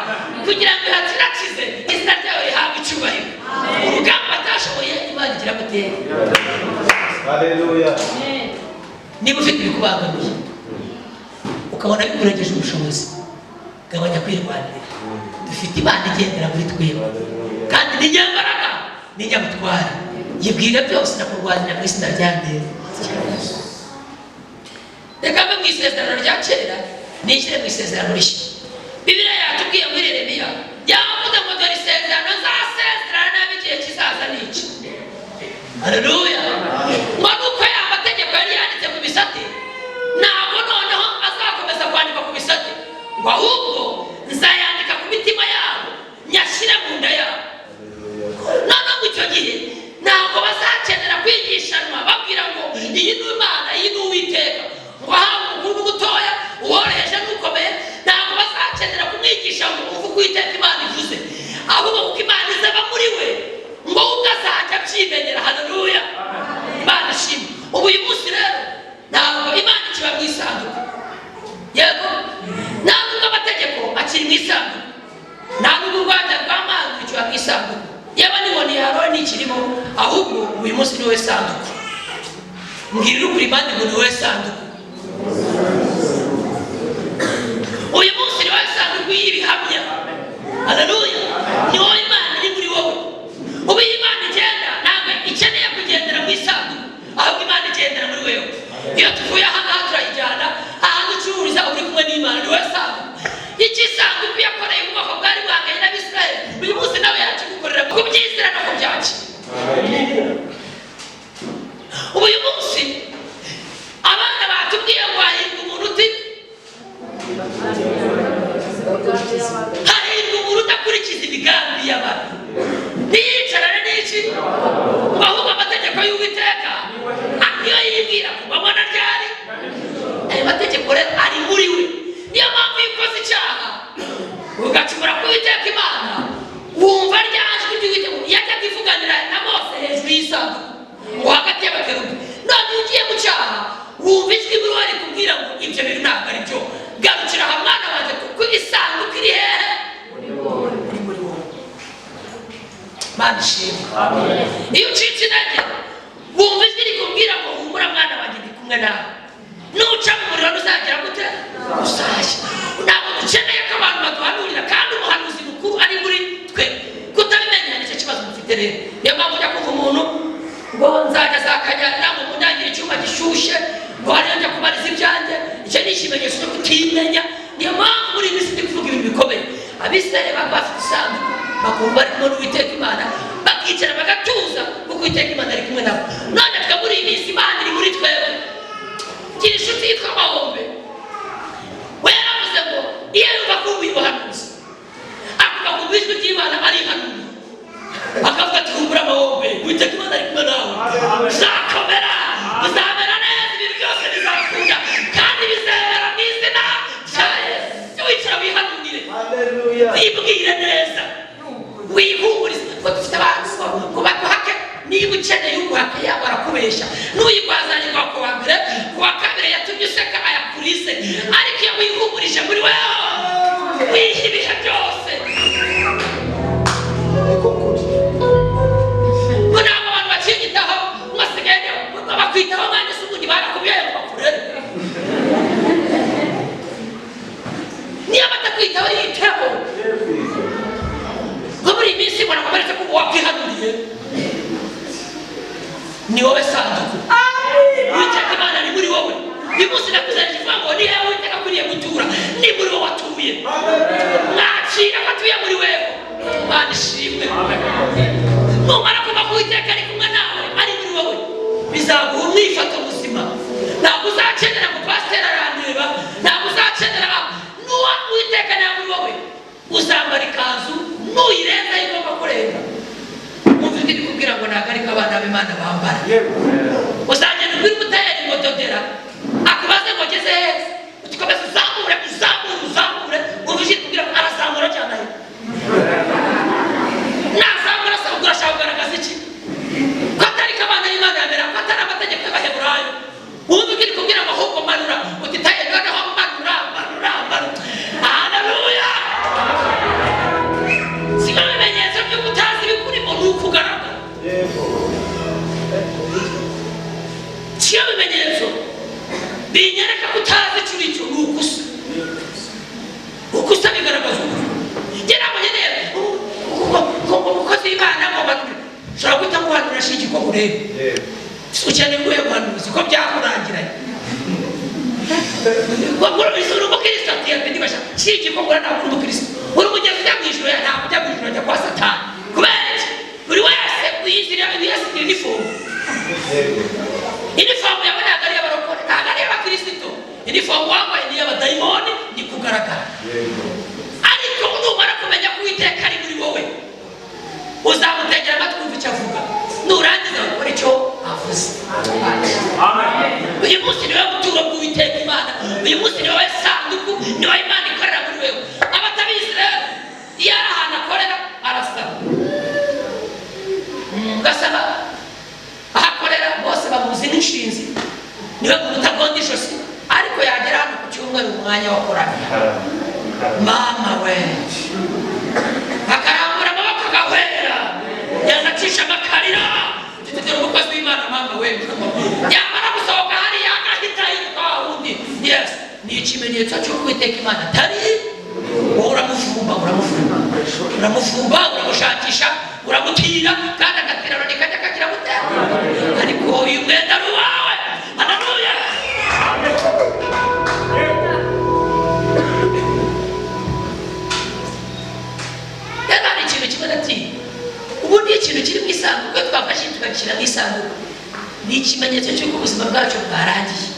kugira ngo ihatirakize, izina ryayo rihabwe icyubahiro. Urugamba batashoboye, Imana igira gutera. Haleluya. Niba ufite ibikubangamiye, ukabona bikurengeje ubushobozi, gabanya kwirwanirira. Dufite Imana igendera muri twebwe, kandi ni nyambaraga, ni nyabutware. Yibwira byose, nakurwanira mu izina rya ndera. Reka mve mu isezerano rya kera, nishyire mu isezerano rishya. Bibiliya yatubwiye muri Yeremiya, yavuze ngo: "Dore isezerano nzasezerana nabi igihe kizaza ni iki." Haleluya. Ngo nuko ya mategeko yari yanditse ku bisate, ntabwo noneho azakomeza kwandikwa ku bisate, ngo ahubwo nzayandika ku mitima yabo, nyashyire mu nda yabo. Noneho ngo icyo gihe ntabwo bazakenera kwigishanwa babwira ngo: "Iyi ni Imana, iyi ni Uwiteka." Ngo haba umukuru n'umutoya, uworoheje n'ukomeye, ntabwo bazakenera kumwigisha ngo uvuge uko Uwiteka Imana ivuze, ahubwo kuko Imana izaba muri we, ngo we ubwo azajya abyimenyera. Haleluya, Imana ishimwe. Ubu uyu munsi rero ntabwo Imana ikiba mu isanduku. Yego, nta nubwo amategeko akiri mu isanduku, nta nubwo urwanda rw'amazi rukiba mu isanduku, yewe n'inkoni ya Aroni ikirimo, ahubwo uyu munsi ni wowe sanduku. Mbwirira ukuri impande ngo: "Ni wowe sanduku." Uyu munsi ni wowe sanduku. Ubu uyu munsi abana batubwiye ngo hahirwa umuntu uti hahirwa umuntu udakurikiza imigambi y'abantu, ntiyicarane n'iki, ahubwo amategeko y'Uwiteka niyo yibwira kubamo na ryari. Ayo mategeko rero ari muri we. Niyo mpamvu iyo ukoze icyaha ugacumura ku Uwiteka Imana, wumva rya jwi ry'Uwiteka yajyaga ivuganira na Mose hejuru y'isanduku ngo hagati y'abakerubi. None iyo ugiye mu cyaha wumva ijwi muri wowe rikubwira ngo ibyo bintu ntabwo ari byo, garukira aha mwana wanjye, kuko isanduku iri hehe? Iri muri wowe. Mana ishimwe. Iyo ucitse intege wumva ijwi rikubwira ngo humura mwana wanjye, ndi kumwe nawe, nuca mu muriro ntuzagera gute? Uzashya. Ntabwo dukeneye ko abantu baduhanurira, kandi umuhanuzi mukuru ari muri twe. Kutabimenya nicyo kibazo mufite rero. Niyo mpamvu ujya kumva umuntu ngo nzajya zakanyara ngo munangire icyuma gishyushye, ngo hariyo njya kubariza ibyanjye. Icyo ni ikimenyetso cyo kutimenya. Niyo mpamvu muri iyi minsi ndi kuvuga ibintu bikomeye. Abisirayeli baba bafite isanduku, bakumva bari kumwe n'Uwiteka Imana, bakicara bagatuza kuko Uwiteka Imana ari kumwe nabo. None twe muri iyi minsi Imana iri muri twebwe. Gira inshuti yitwa Mahombe, we yaravuze ngo iyo yumva ko ubu ubuhanuzi akuva ku ijwi ry'Imana arihanura, akavuga ati humura Mahombe, Uwiteka Imana ari kumwe nawe, uzakomera, uzamera neza, ibintu byose bizakunda kandi bizemera mu izina rya Yesu. Jya wicara wihanurire, wibwire neza, wihumurize. Ngo dufite abantu ngo baguhake, niba ukeneye uguhake yaba arakubeshya, n'uyigwazanyirwa ku wa mbere, ku wa kabiri yatumye useka ayakurize. Ariko iyo wihumurije muri wewe, wiha ibihe byose. Ngo ntabwo abantu bakiyitaho, ngo asigaye bakwitaho mwana se ubundi barakubyaye ngo bakurere. Niba batakwitaho yiteho. Ngo muri iyi minsi mbona ko ko wakwihanuriye, ni wowe sanduku, Uwiteka Imana ni muri wowe. Uyu munsi nakuzanije ivuga ngo ni hehe Uwiteka akwiriye gutura? Ni muri wowe watuye. Mwakira ko atuye muri wewe. Imana ishimwe. Numara kuva ku Uwiteka ari kumwe nawe, ari muri wowe, bizaguha umwifato muzima. Ntabwo uzakenera ngo pasiteri arandeba, ntabwo uzakenera n'uwa Uwiteka nawe muri wowe. Uzambara ikanzu nuyirenza aho igomba kurenga, wumva ijwi rikubwira ngo ntabwo ariko abana b'Imana bambara. Uzagenda ubwira umutayeri ngo dodera, akubaze ngo ngeze heza, uti komeza uzamure uzamure uzamure, wumva ijwi rikubwira ngo arazamura cyane ahe nazamura se ubwo urashaka kugaragaza iki? Ko atari ko abana b'Imana bamera, ko atari amategeko y'Abaheburayo. Wumva ijwi rikubwira ngo ahubwo manura, uti tayeri noneho manura manura manura. Haleluya! Kimwe mu bimenyetso by'uko utazi ibikurimo ni uko ugaragara. Kimwe mu bimenyetso binyereka ko utazi icyo uri cyo ni uko usa. Uko usa bigaragaza ukuri. Njye ntabwo nkeneye ngo umukozi w'Imana ngo mbanure. Ushobora guhita nguhanura shinge uko ureba. Ukeneye ubuhe buhanuzi ko byakurangiranye? Uri umukristo? Ati yego ndibasha. Shinge uko ngura, ntabwo uri umukristo. Uri umugezi ujya mu ijuru? Ntabwo ujya mu ijuru, ajya kwa Satani. Kubera iki? Buri wese wiyizira wiyasigira inifomu. Inifomu yawe ntabwo ari iy'abarokore, ntabwo ari iy'abakristo. Inifomu wambaye ni iy'abadayimoni, ni kugaragara. Ariko numara kumenya ko Uwiteka ari muri wowe, uzamutegera amatwi wumva icyo avuga, nurangiza gukora icyo avuze. Uyu munsi niwe buturo bw'Uwiteka Imana, uyu munsi niwe sanduku, niwe Imana ikorera muri wewe. Abatabizi rero, iyo ari ahantu akorera arasaba, ugasaba aho akorera bose bamuzi n'inshinzi, niwe muntu utagonda ijosi. Ariko yagera hano ku cyumweru, umwanya wo kuramya, mama we, akarambura amaboko agahwera, yanacisha amakarira tutugera umukozi w'Imana, mama we. Yamara gusohoka hariya agahita yiruka wa wundi. Yes, ni ikimenyetso cy'uko Uwiteka Imana atari wowe. Uramuvumba, uramuvumba, uramuvumba, uramushakisha, uramutira, kandi agatirano nikajya kagira gute? Ariko uyu mwenda ari uwawe. Haleluya! Rero hari ikintu kimwe nati ubundi Ikintu kiri mu isanduku, iyo twafashe tukagishyira mu isanduku, ni ikimenyetso cy'uko ubuzima bwacu bwarangiye.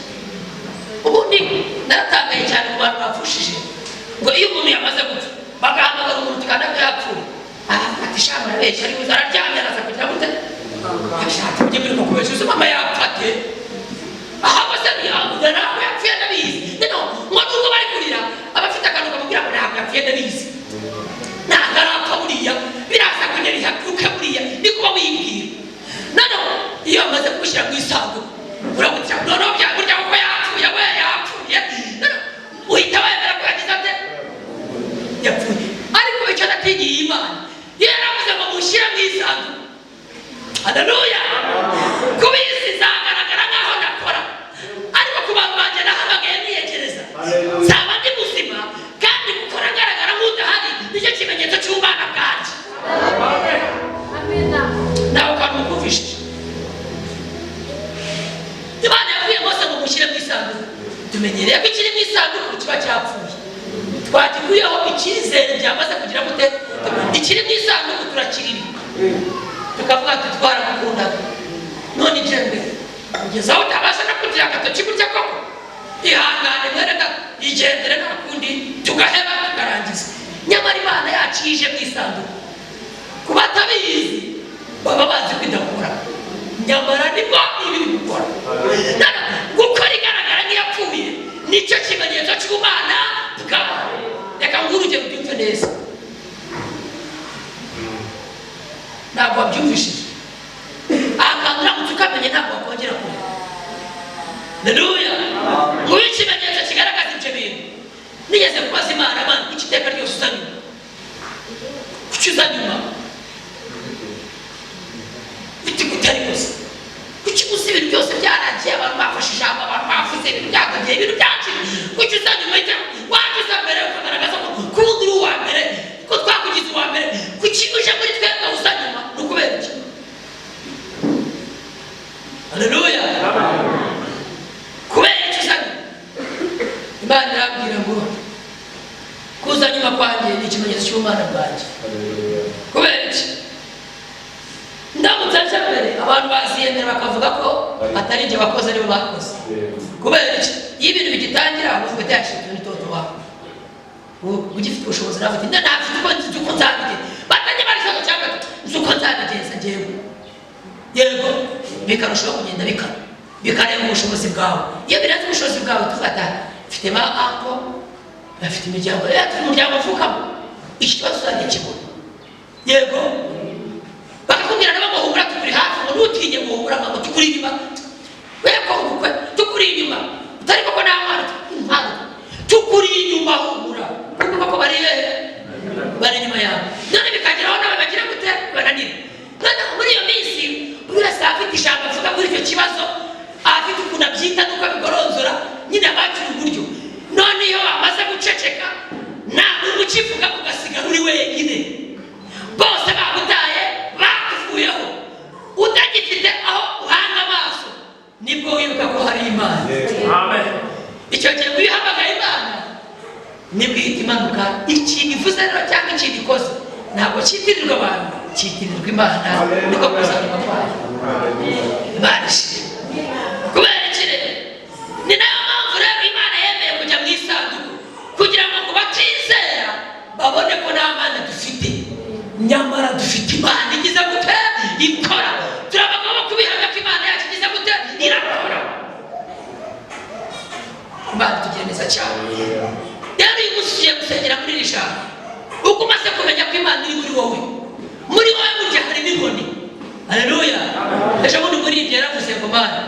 Ubundi naratangaye cyane ku bantu bapfushije, ngo iyo umuntu yamaze gupfa bagahamagara umuntu tukanda ko yapfuye, ati sha murabeshya, ari buze araryamye, araza kugira gute? Ashatse mujye muri kubeshya, uzi mama yapfa ate? Ahubwo se ntabwo yapfuye ndabizi. Noneho ngo nubwo bari kurira, aba afite akantu kamubwira ngo ntabwo yapfuye ndabizi, ntabwo arapfa buriya, biraza kugera ihaguruke buriya, ni kuba wibwira. Noneho iyo bamaze kumushyira mu isanduku, uramutse noneho burya kuko yapfuye, we yapfuye, noneho uhita wemera ko yagize ate? Yapfuye. Ariko icyo natinyiye Imana, iyo yaravuze ngo mushyire mu isanduku, haleluya, ku isi izagaragara nkaho nakora, ariko ku bantu banjye nahamagaye niyegereza, nzaba ndi muzima, kandi gukora ngaragara nk'udahari nicyo kimenyetso cy'ubumana bwanjye. Nawe kandi mukumvishije, Imana yabwiye Mose ngo mushyire mu isanduku. Tumenyereye ko ikiri mu isanduku kiba cyapfuye, twagikuyeho icyizere byamaze kugira gute? Ikiri mu isanduku turakirira, tukavuga ati twaramukundaga, none igendere kugeza aho utabasha no kugira agatoki gutya koko, ihangane mwene data, igendere nta kundi, tugaheba tukarangiza. Nyamara Imana yacu ije mu isanduku, ku batabizi baba bazi ko idakora, nyamara nibwo iba iri gukora. Gukora igaragara nk'iyapfuye nicyo kimenyetso cy'ubumana bwawe. Reka nguhe urugero ubyumve neza, ntabwo wabyumvishije. Akantu uramutse ukamenye ntabwo wakongera kureba. Haleluya. Nguhe ikimenyetso kigaragaza ibyo bintu. Nigeze kubaza Imana, Imana, kuki iteka ryose uza nyuma? Kuki uza nyuma? Biti kutari gusa, kuki uzi ibintu byose byarangiye, abantu bafashe ijambo, abantu bavuze ibintu byakagiye, ibintu byacitse, kuki uza nyuma? Wajya uza mbere ukagaragaza ko kubundi uri uwa mbere, ko twakugize uwa mbere. Kuki uje muri twebwe uza nyuma? Ni ukubera iki? Haleluya. Kubera iki uza nyuma? Imana irambwira ngo kuza nyuma kwanjye ni ikimenyetso cy'ubumana bwanjye. Kubera iki? Ndamutse nje mbere, abantu baziyemera bakavuga ko atari ibyo bakoze, aribo bakoze. Kubera iki? Iyo ibintu bigitangira uvuga ati yashinzwe n'itoto wawe, ugifite ubushobozi, nawe ufite ntafite uko nzi uko nzabigenza, batajya bari ikibazo cya gatatu, nzi uko nzabigenza njyewe. Yego, bikarushaho kugenda bikarenga ubushobozi bwawe. Iyo birenze ubushobozi bwawe, tufata mfite ba anko bafite imiryango, turi umuryango mvukamo, iki kibazo uzajya kibona. Yego, bakakubwira nabo ngo humura tukuri hafi, ngo ntutinye, ngo humura ngo tukuri inyuma, we ko ubukwe tukuri inyuma, utari koko nta mwana impano, tukuri inyuma, humura, kuko koko bari hehe? Bari inyuma yawe. None bikageraho nawe bagira gute? Bananira. None muri iyo minsi buri wese afite ijambo avuga kuri icyo kibazo, afite ukuntu abyita n'uko abigoronzora, nyine abakira uburyo. None iyo bamaze guceceka, nta n'umwe ukivuga, ugasigara uri wenyine, bose bagutaye, bakuvuyeho, utagifite aho uhanga amaso, nibwo wibuka ko hari Imana. Icyo gihe ngo iyo uhamagaye Imana, nibwo ihita imanuka. Ikintu ivuze rero cyangwa ikintu ikoze ntabwo cyitirirwa abantu, cyitirirwa Imana, niko kuzanwa kwayo. Imana ishimwe. Kubera iki rero? Ni nayo mpamvu rero Imana yemeye kujya mu isanduku, kugira ngo ku batizera babone ko nta mana dufite, nyamara dufite Imana igize gute? Ikora. Turi abagabo bo kubihamya ko Imana yacu igize gute? Irakora. Imana tugira neza cyane. Rero uyu munsi tugiye gusengera muri iri jambo. Uko umaze kumenya ko Imana iri muri wowe, muri wowe burya harimo inkoni. Haleluya. Ejo bundi muri ibyo yaravuze ngo Mana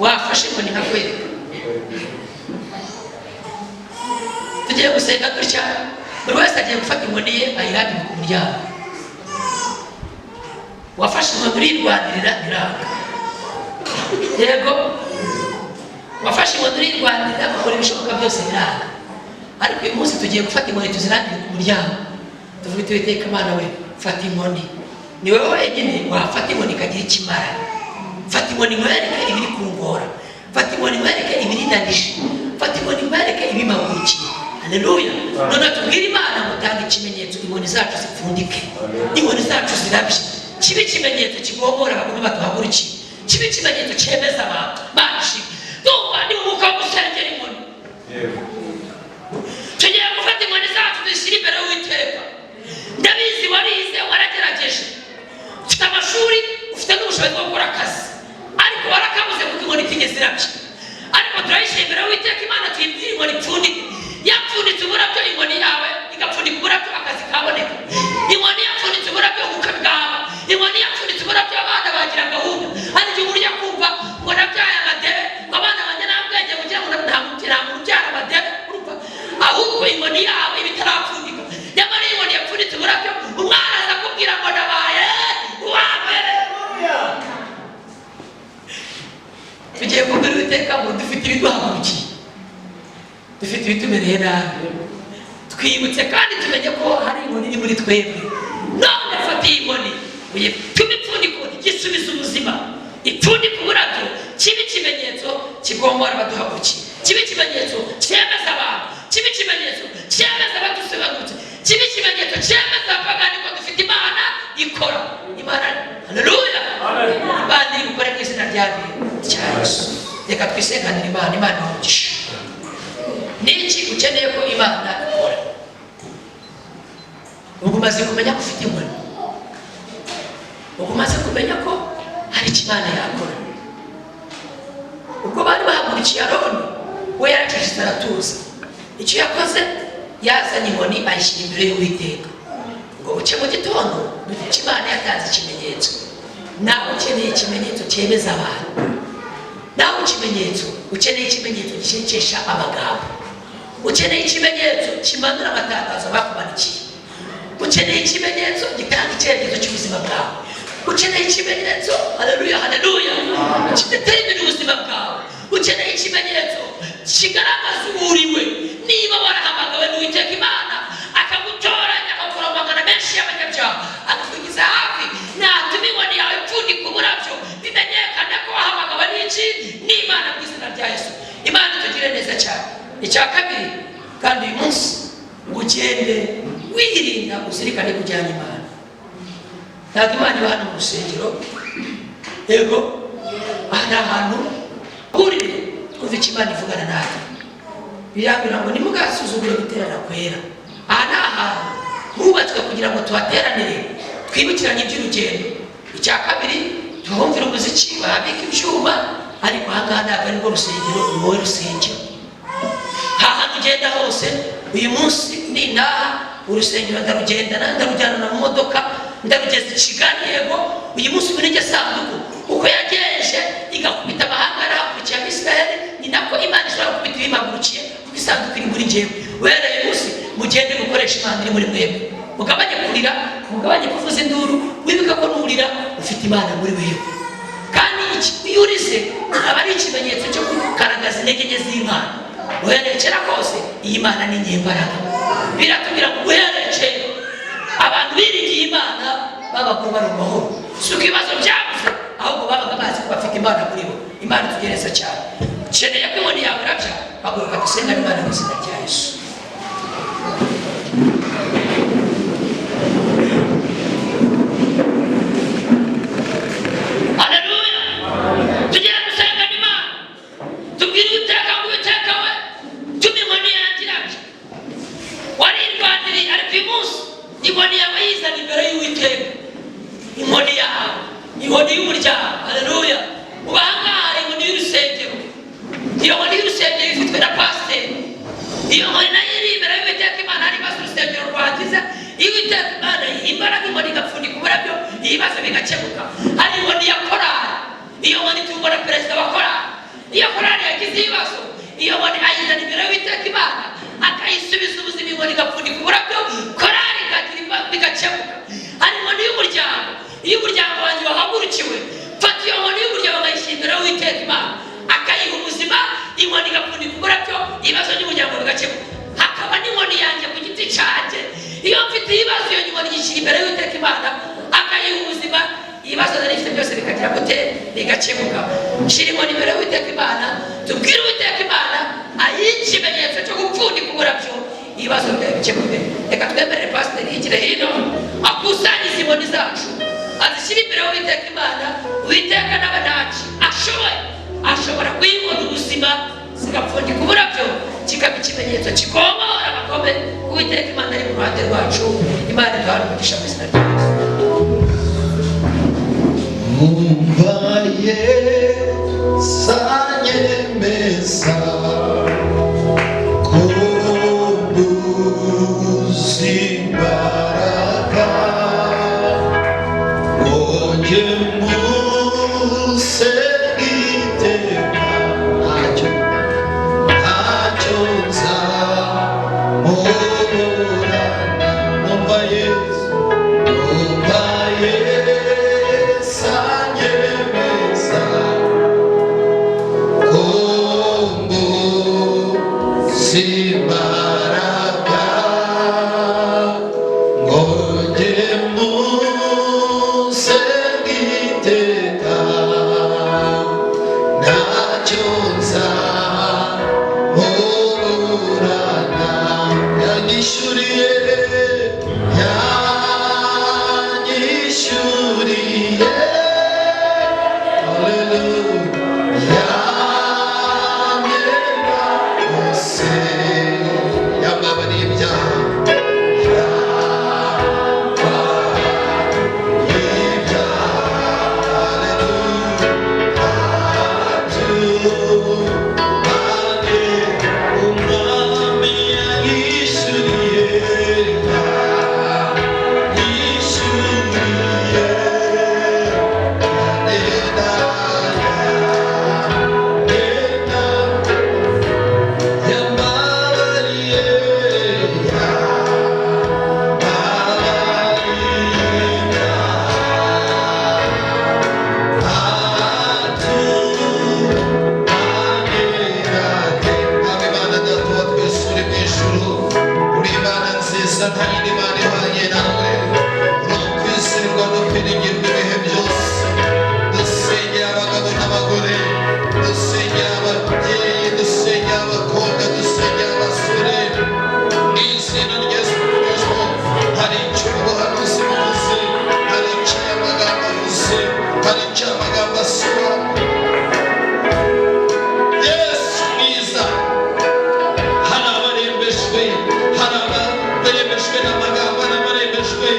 wafashe inkoni nkakwereka. Tugiye gusenga dutya, buri wese agiye gufata inkoni ye ayirambike ku muryango. Wafashe inkoni urirwanirira biranga. Yego, wafashe inkoni urirwanirira, ukora ibishoboka byose biranga. Ariko uyu munsi tugiye gufata inkoni tuzirambike ku muryango, tuvuge tuti Uwiteka Imana we, fata inkoni, ni wowe wenyine wafata inkoni ikagira icyo imara. Fata inkoni nkwereke ibiri kungora, fata inkoni nkwereke ibirinanije, fata inkoni nkwereke ibimagurukiye. Haleluya. None tubwire Imana ngo tanga ikimenyetso, inkoni zacu zipfundike, inkoni zacu zirabye. Kibe ikimenyetso kigomora abagome batuhagurukiye, kibe ikimenyetso cyemeza abantu bacu. Ndumva ni mu mwuka wo gusengera inkoni. Tugiye gufata inkoni zacu dushyire imbere y'Uwiteka. Ndabizi warize, waragerageje, ufite amashuri, ufite n'ubushobozi bwo gukora akazi, ariko warakabuze kuko inkoni itigeze irabya. Ariko turayishyira imbere y'Uwiteka Imana, tuyibwire inkoni ipfundike. Yapfunditse uburabyo, inkoni yawe igapfundika uburabyo, akazi kaboneka. Inkoni yapfunditse uburabyo, ubukwe bwaba. Inkoni yapfunditse uburabyo, abana bagira gahunda. Hari igihe urya kumva ngo nabyaye amadebe, ngo abana banjye nta bwenge bugira, ngo nta muntu ubyara amadebe. Urumva ahubwo inkoni yawe iba itarapfundika. Nyamara iyo inkoni yapfunditse uburabyo, umwana aza akubwira ngo nabaye uwa mbere. Tugiye kubwira Uwiteka ngo dufite ibiduhagurukiye, dufite ibitumereye nabi. Twibutse kandi tumenye ko hari inkoni iri muri twebwe. None fata iyi nkoni uyitume ipfundiko, gisubiza ubuzima, ipfundika uburabyo, kibe ikimenyetso kigombora abaduhagurukiye, kibe ikimenyetso cyemeza abantu, kibe ikimenyetso cyemeza abadusobanutse, kibe ikimenyetso cyemeza abapagani ko dufite Imana ikora. Imana, haleluya, Imana iri bukore mu izina rya Yesu. Reka twisenganire Imana. Imana ibahe. Niki ukeneye ko Imana ikora? Ubwo umaze kumenya ko ufite inkoni, ubwo umaze kumenya ko hari icyo Imana yakora. Ubwo bari bahagurukiye Aroni, we yaracecetse aratuza. Icyo yakoze, yazanye inkoni ayishyira imbere y'Uwiteka ngo buce mu gitondo duce. Imana yatanze ikimenyetso. Nawe ukeneye ikimenyetso cyemeza abantu, nawe ikimenyetso ukeneye, ikimenyetso gicecekesha amagambo, ukeneye ikimenyetso kimanura amatangazo bakumanikiye, ukeneye ikimenyetso gitanga icyerekezo cy'ubuzima bwawe, ukeneye ikimenyetso, haleluya, haleluya, kidetermina ubuzima bwawe, ukeneye ikimenyetso kigaragaza uwuriwe. Niba warahamagawe n'Uwiteka Imana akagutoranya, akakura mu magana menshi y'abanyabyaha, akakugeza hafi, natuma inkoni yawe ipfundika uburabyo, bimenyekane ko wahamagawe n'iki? N'Imana, mu izina rya Yesu. Imana itugire neza cyane. Icya kabiri kandi, uyu munsi ugende wirinda, uzirikane kujyana Imana. Ntabwo Imana iba hano mu rusengero. Yego, aha ni ahantu hurire twumva icyo Imana ivugana natwe. Birambwira ngo ntimugasuzugure guterana kwera. Aha ni ahantu hubatswe kugira ngo tuhateranire, twibukiranye iby'urugendo. Icya kabiri, tuhumvire umuziki, bahabika ibyuma, ariko aha ngaha ntabwo ari rwo rusengero, ni wowe rusengero. Hahandi ugenda hose. Uyu munsi nintaha, urusengero ndarugendana, ndarujyana mu modoka, ndarugeza i Kigali. Yego, uyu munsi ubu nijye sanduku. Uko yagenje igakubita amahanga yarahagurukira Abisirayeli, ni nako Imana ishobora gukubita ibimpagurukiye, kuko isanduku iri muri njyewe. Uhereye uyu munsi mugende gukoresha Imana iri muri mwebwe. Mugabanye kurira, mugabanye kuvuza induru. Wibuke ko nurira ufite Imana muri wewe. Kandi iyo urize aba ari ikimenyetso cyo kugaragaza intege nke z'Imana. Uhereye kera kose iyi Mana ni nyembaraga. Biratubwira ngo uhereye kera abantu biringiye Imana babaga bari mu mahoro. Si uko ibibazo byabuze, ahubwo babaga bazi ko bafite Imana muri bo. Imana itugereza cyane. Ukeneye ko inkoni yawe irabya, haguruka dusenga Imana mu izina rya Yesu. Haleluya! Tugiye gusenga Imana, tubwire Uwiteka ngo: "Uwiteka we, tuma inkoni yanjye irabya." Warirwaniriye, ariko uyu munsi inkoni yawe yizana imbere y'Uwiteka. Inkoni yawe, inkoni y'umuryango, haleluya. Ubu aha ngaha hari inkoni y'urusengero. Iyo nkoni y'urusengero ifitwe na pasiteri. Iyo nkoni nayo iri imbere y'Uwiteka Imana. Hari ibibazo urusengero rwagize, iyo Uwiteka Imana imbaraga, inkoni igapfundika uburabyo, ibibazo bigakemuka. Hari inkoni ya korali. Iyo nkoni itungwa na perezida wa korali. Iyo korali yagize ibibazo, iyo nkoni ayizana imbere y'Uwiteka Imana, akayisubiza ubuzima, inkoni igapfundika uburabyo, korali ikagira ibibazo bigakemuka. Hari inkoni y'umuryango. Iyo umuryango wanjye wahagurukiwe, mfata iyo nkoni y'umuryango nkayishyira imbere y'Uwiteka Imana, akayiha ubuzima, inkoni igapfundika uburabyo, ibibazo by'umuryango bigakemuka. Hakaba n'inkoni yanjye ku giti cyanjye. Iyo mfite ibibazo, iyo nkoni nyishyira imbere y'Uwiteka Imana, akayiha ubuzima, ibibazo nari mfite byose bikagira gute? Bigakemuka. Shyira inkoni imbere y'Uwiteka Imana, tubwire Uwiteka Imana ayihe ikimenyetso cyo gupfundika uburabyo, ibibazo byawe bikemuke. Reka twemerere pasiteri yigire hino, akusanyize inkoni zacu, azishyire Ushobora kuyibona ubuzima zigapfundika uburabyo, kikaba ikimenyetso kikomora abagome. Uwiteka Imana ari mu ruhande rwacu. Imana iduhana umugisha mu izina rya Yesu. Numva Yesu anyemeza ko mbuze imbaraga, ngo njye musenge iteka, ntacyo ntacyo nzamuburana. Numva Yesu, numva Yesu anyemeza ko mbuze imbaraga, ngo njye musenge iteka, ntacyo nzamuburana. Yanyishyuriye, yanyishyuriye, haleluya, yamena hose, yambabariye ibyaha, yambabariye ibyaha, haleluya. Umwami yanyishyuriye, yanyishyuriye, nenda, nenda, yambabariye, yambabariye. Imana Data wa twese uri mu ijuru, uri Imana nziza, nta yindi Mana ihwanye nawe, uri ukwizerwa no kwiringirwa ibihe byose. Dusengera abagabo n'abagore, dusengera ababyeyi, dusengera abakobwa, dusengera abasore mu izina rya Yesu Kristo. Hari icyo ubuhanuzi buvuze, hari icyo aya magambo avuze, hari icyo aya magambo asobanura. Yesu mwiza, hari abarembejwe, hari abarembejwe n'amagambo, hari abarembejwe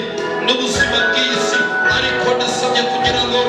n'ubuzima bw'isi, ariko ndasabye kugira ngo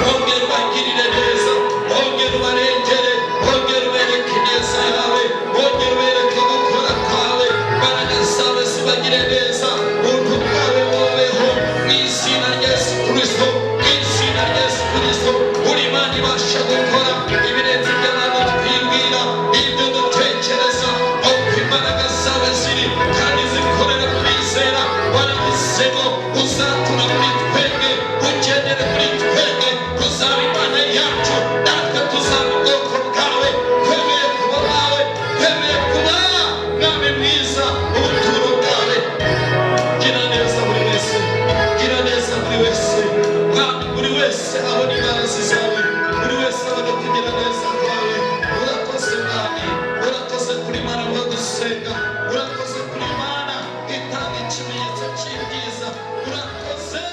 wongere ubagirire neza, wongere ubarengere, wongere ubereke ineza yawe, wongere ubereke gukora kwawe, imbaraga zawe zibagire neza, ubuntu bwawe bubeho mu izina rya Yesu Kristo, mu izina rya Yesu Kristo. Uri Imana ibasha gukora ibirenze ibyo abantu twibwira, ibyo dutekereza, aho imbaraga zawe ziri kandi zikorera mu bizera. Waravuze ngo uzatura muri twebwe, ugendere muri twebwe, uzaba Imana yacu, natwe tuzaba ubwoko bwawe. Twemeye kuba bawe, twemeye kuba mwami mwiza, ubuturo bwawe. Gira neza buri wese, gira neza buri wese, mwami, buri wese abona imbabazi zawe, buri wese abona kugira neza kwawe. Urakoze mwami, urakoze kuri Mana rwo gusenga, urakoze kuri Mana itanga ikimenyetso cy'ibyiza, urakoze,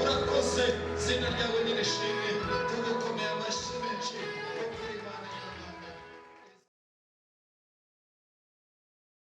urakoze, izina ryawe nirishimwe.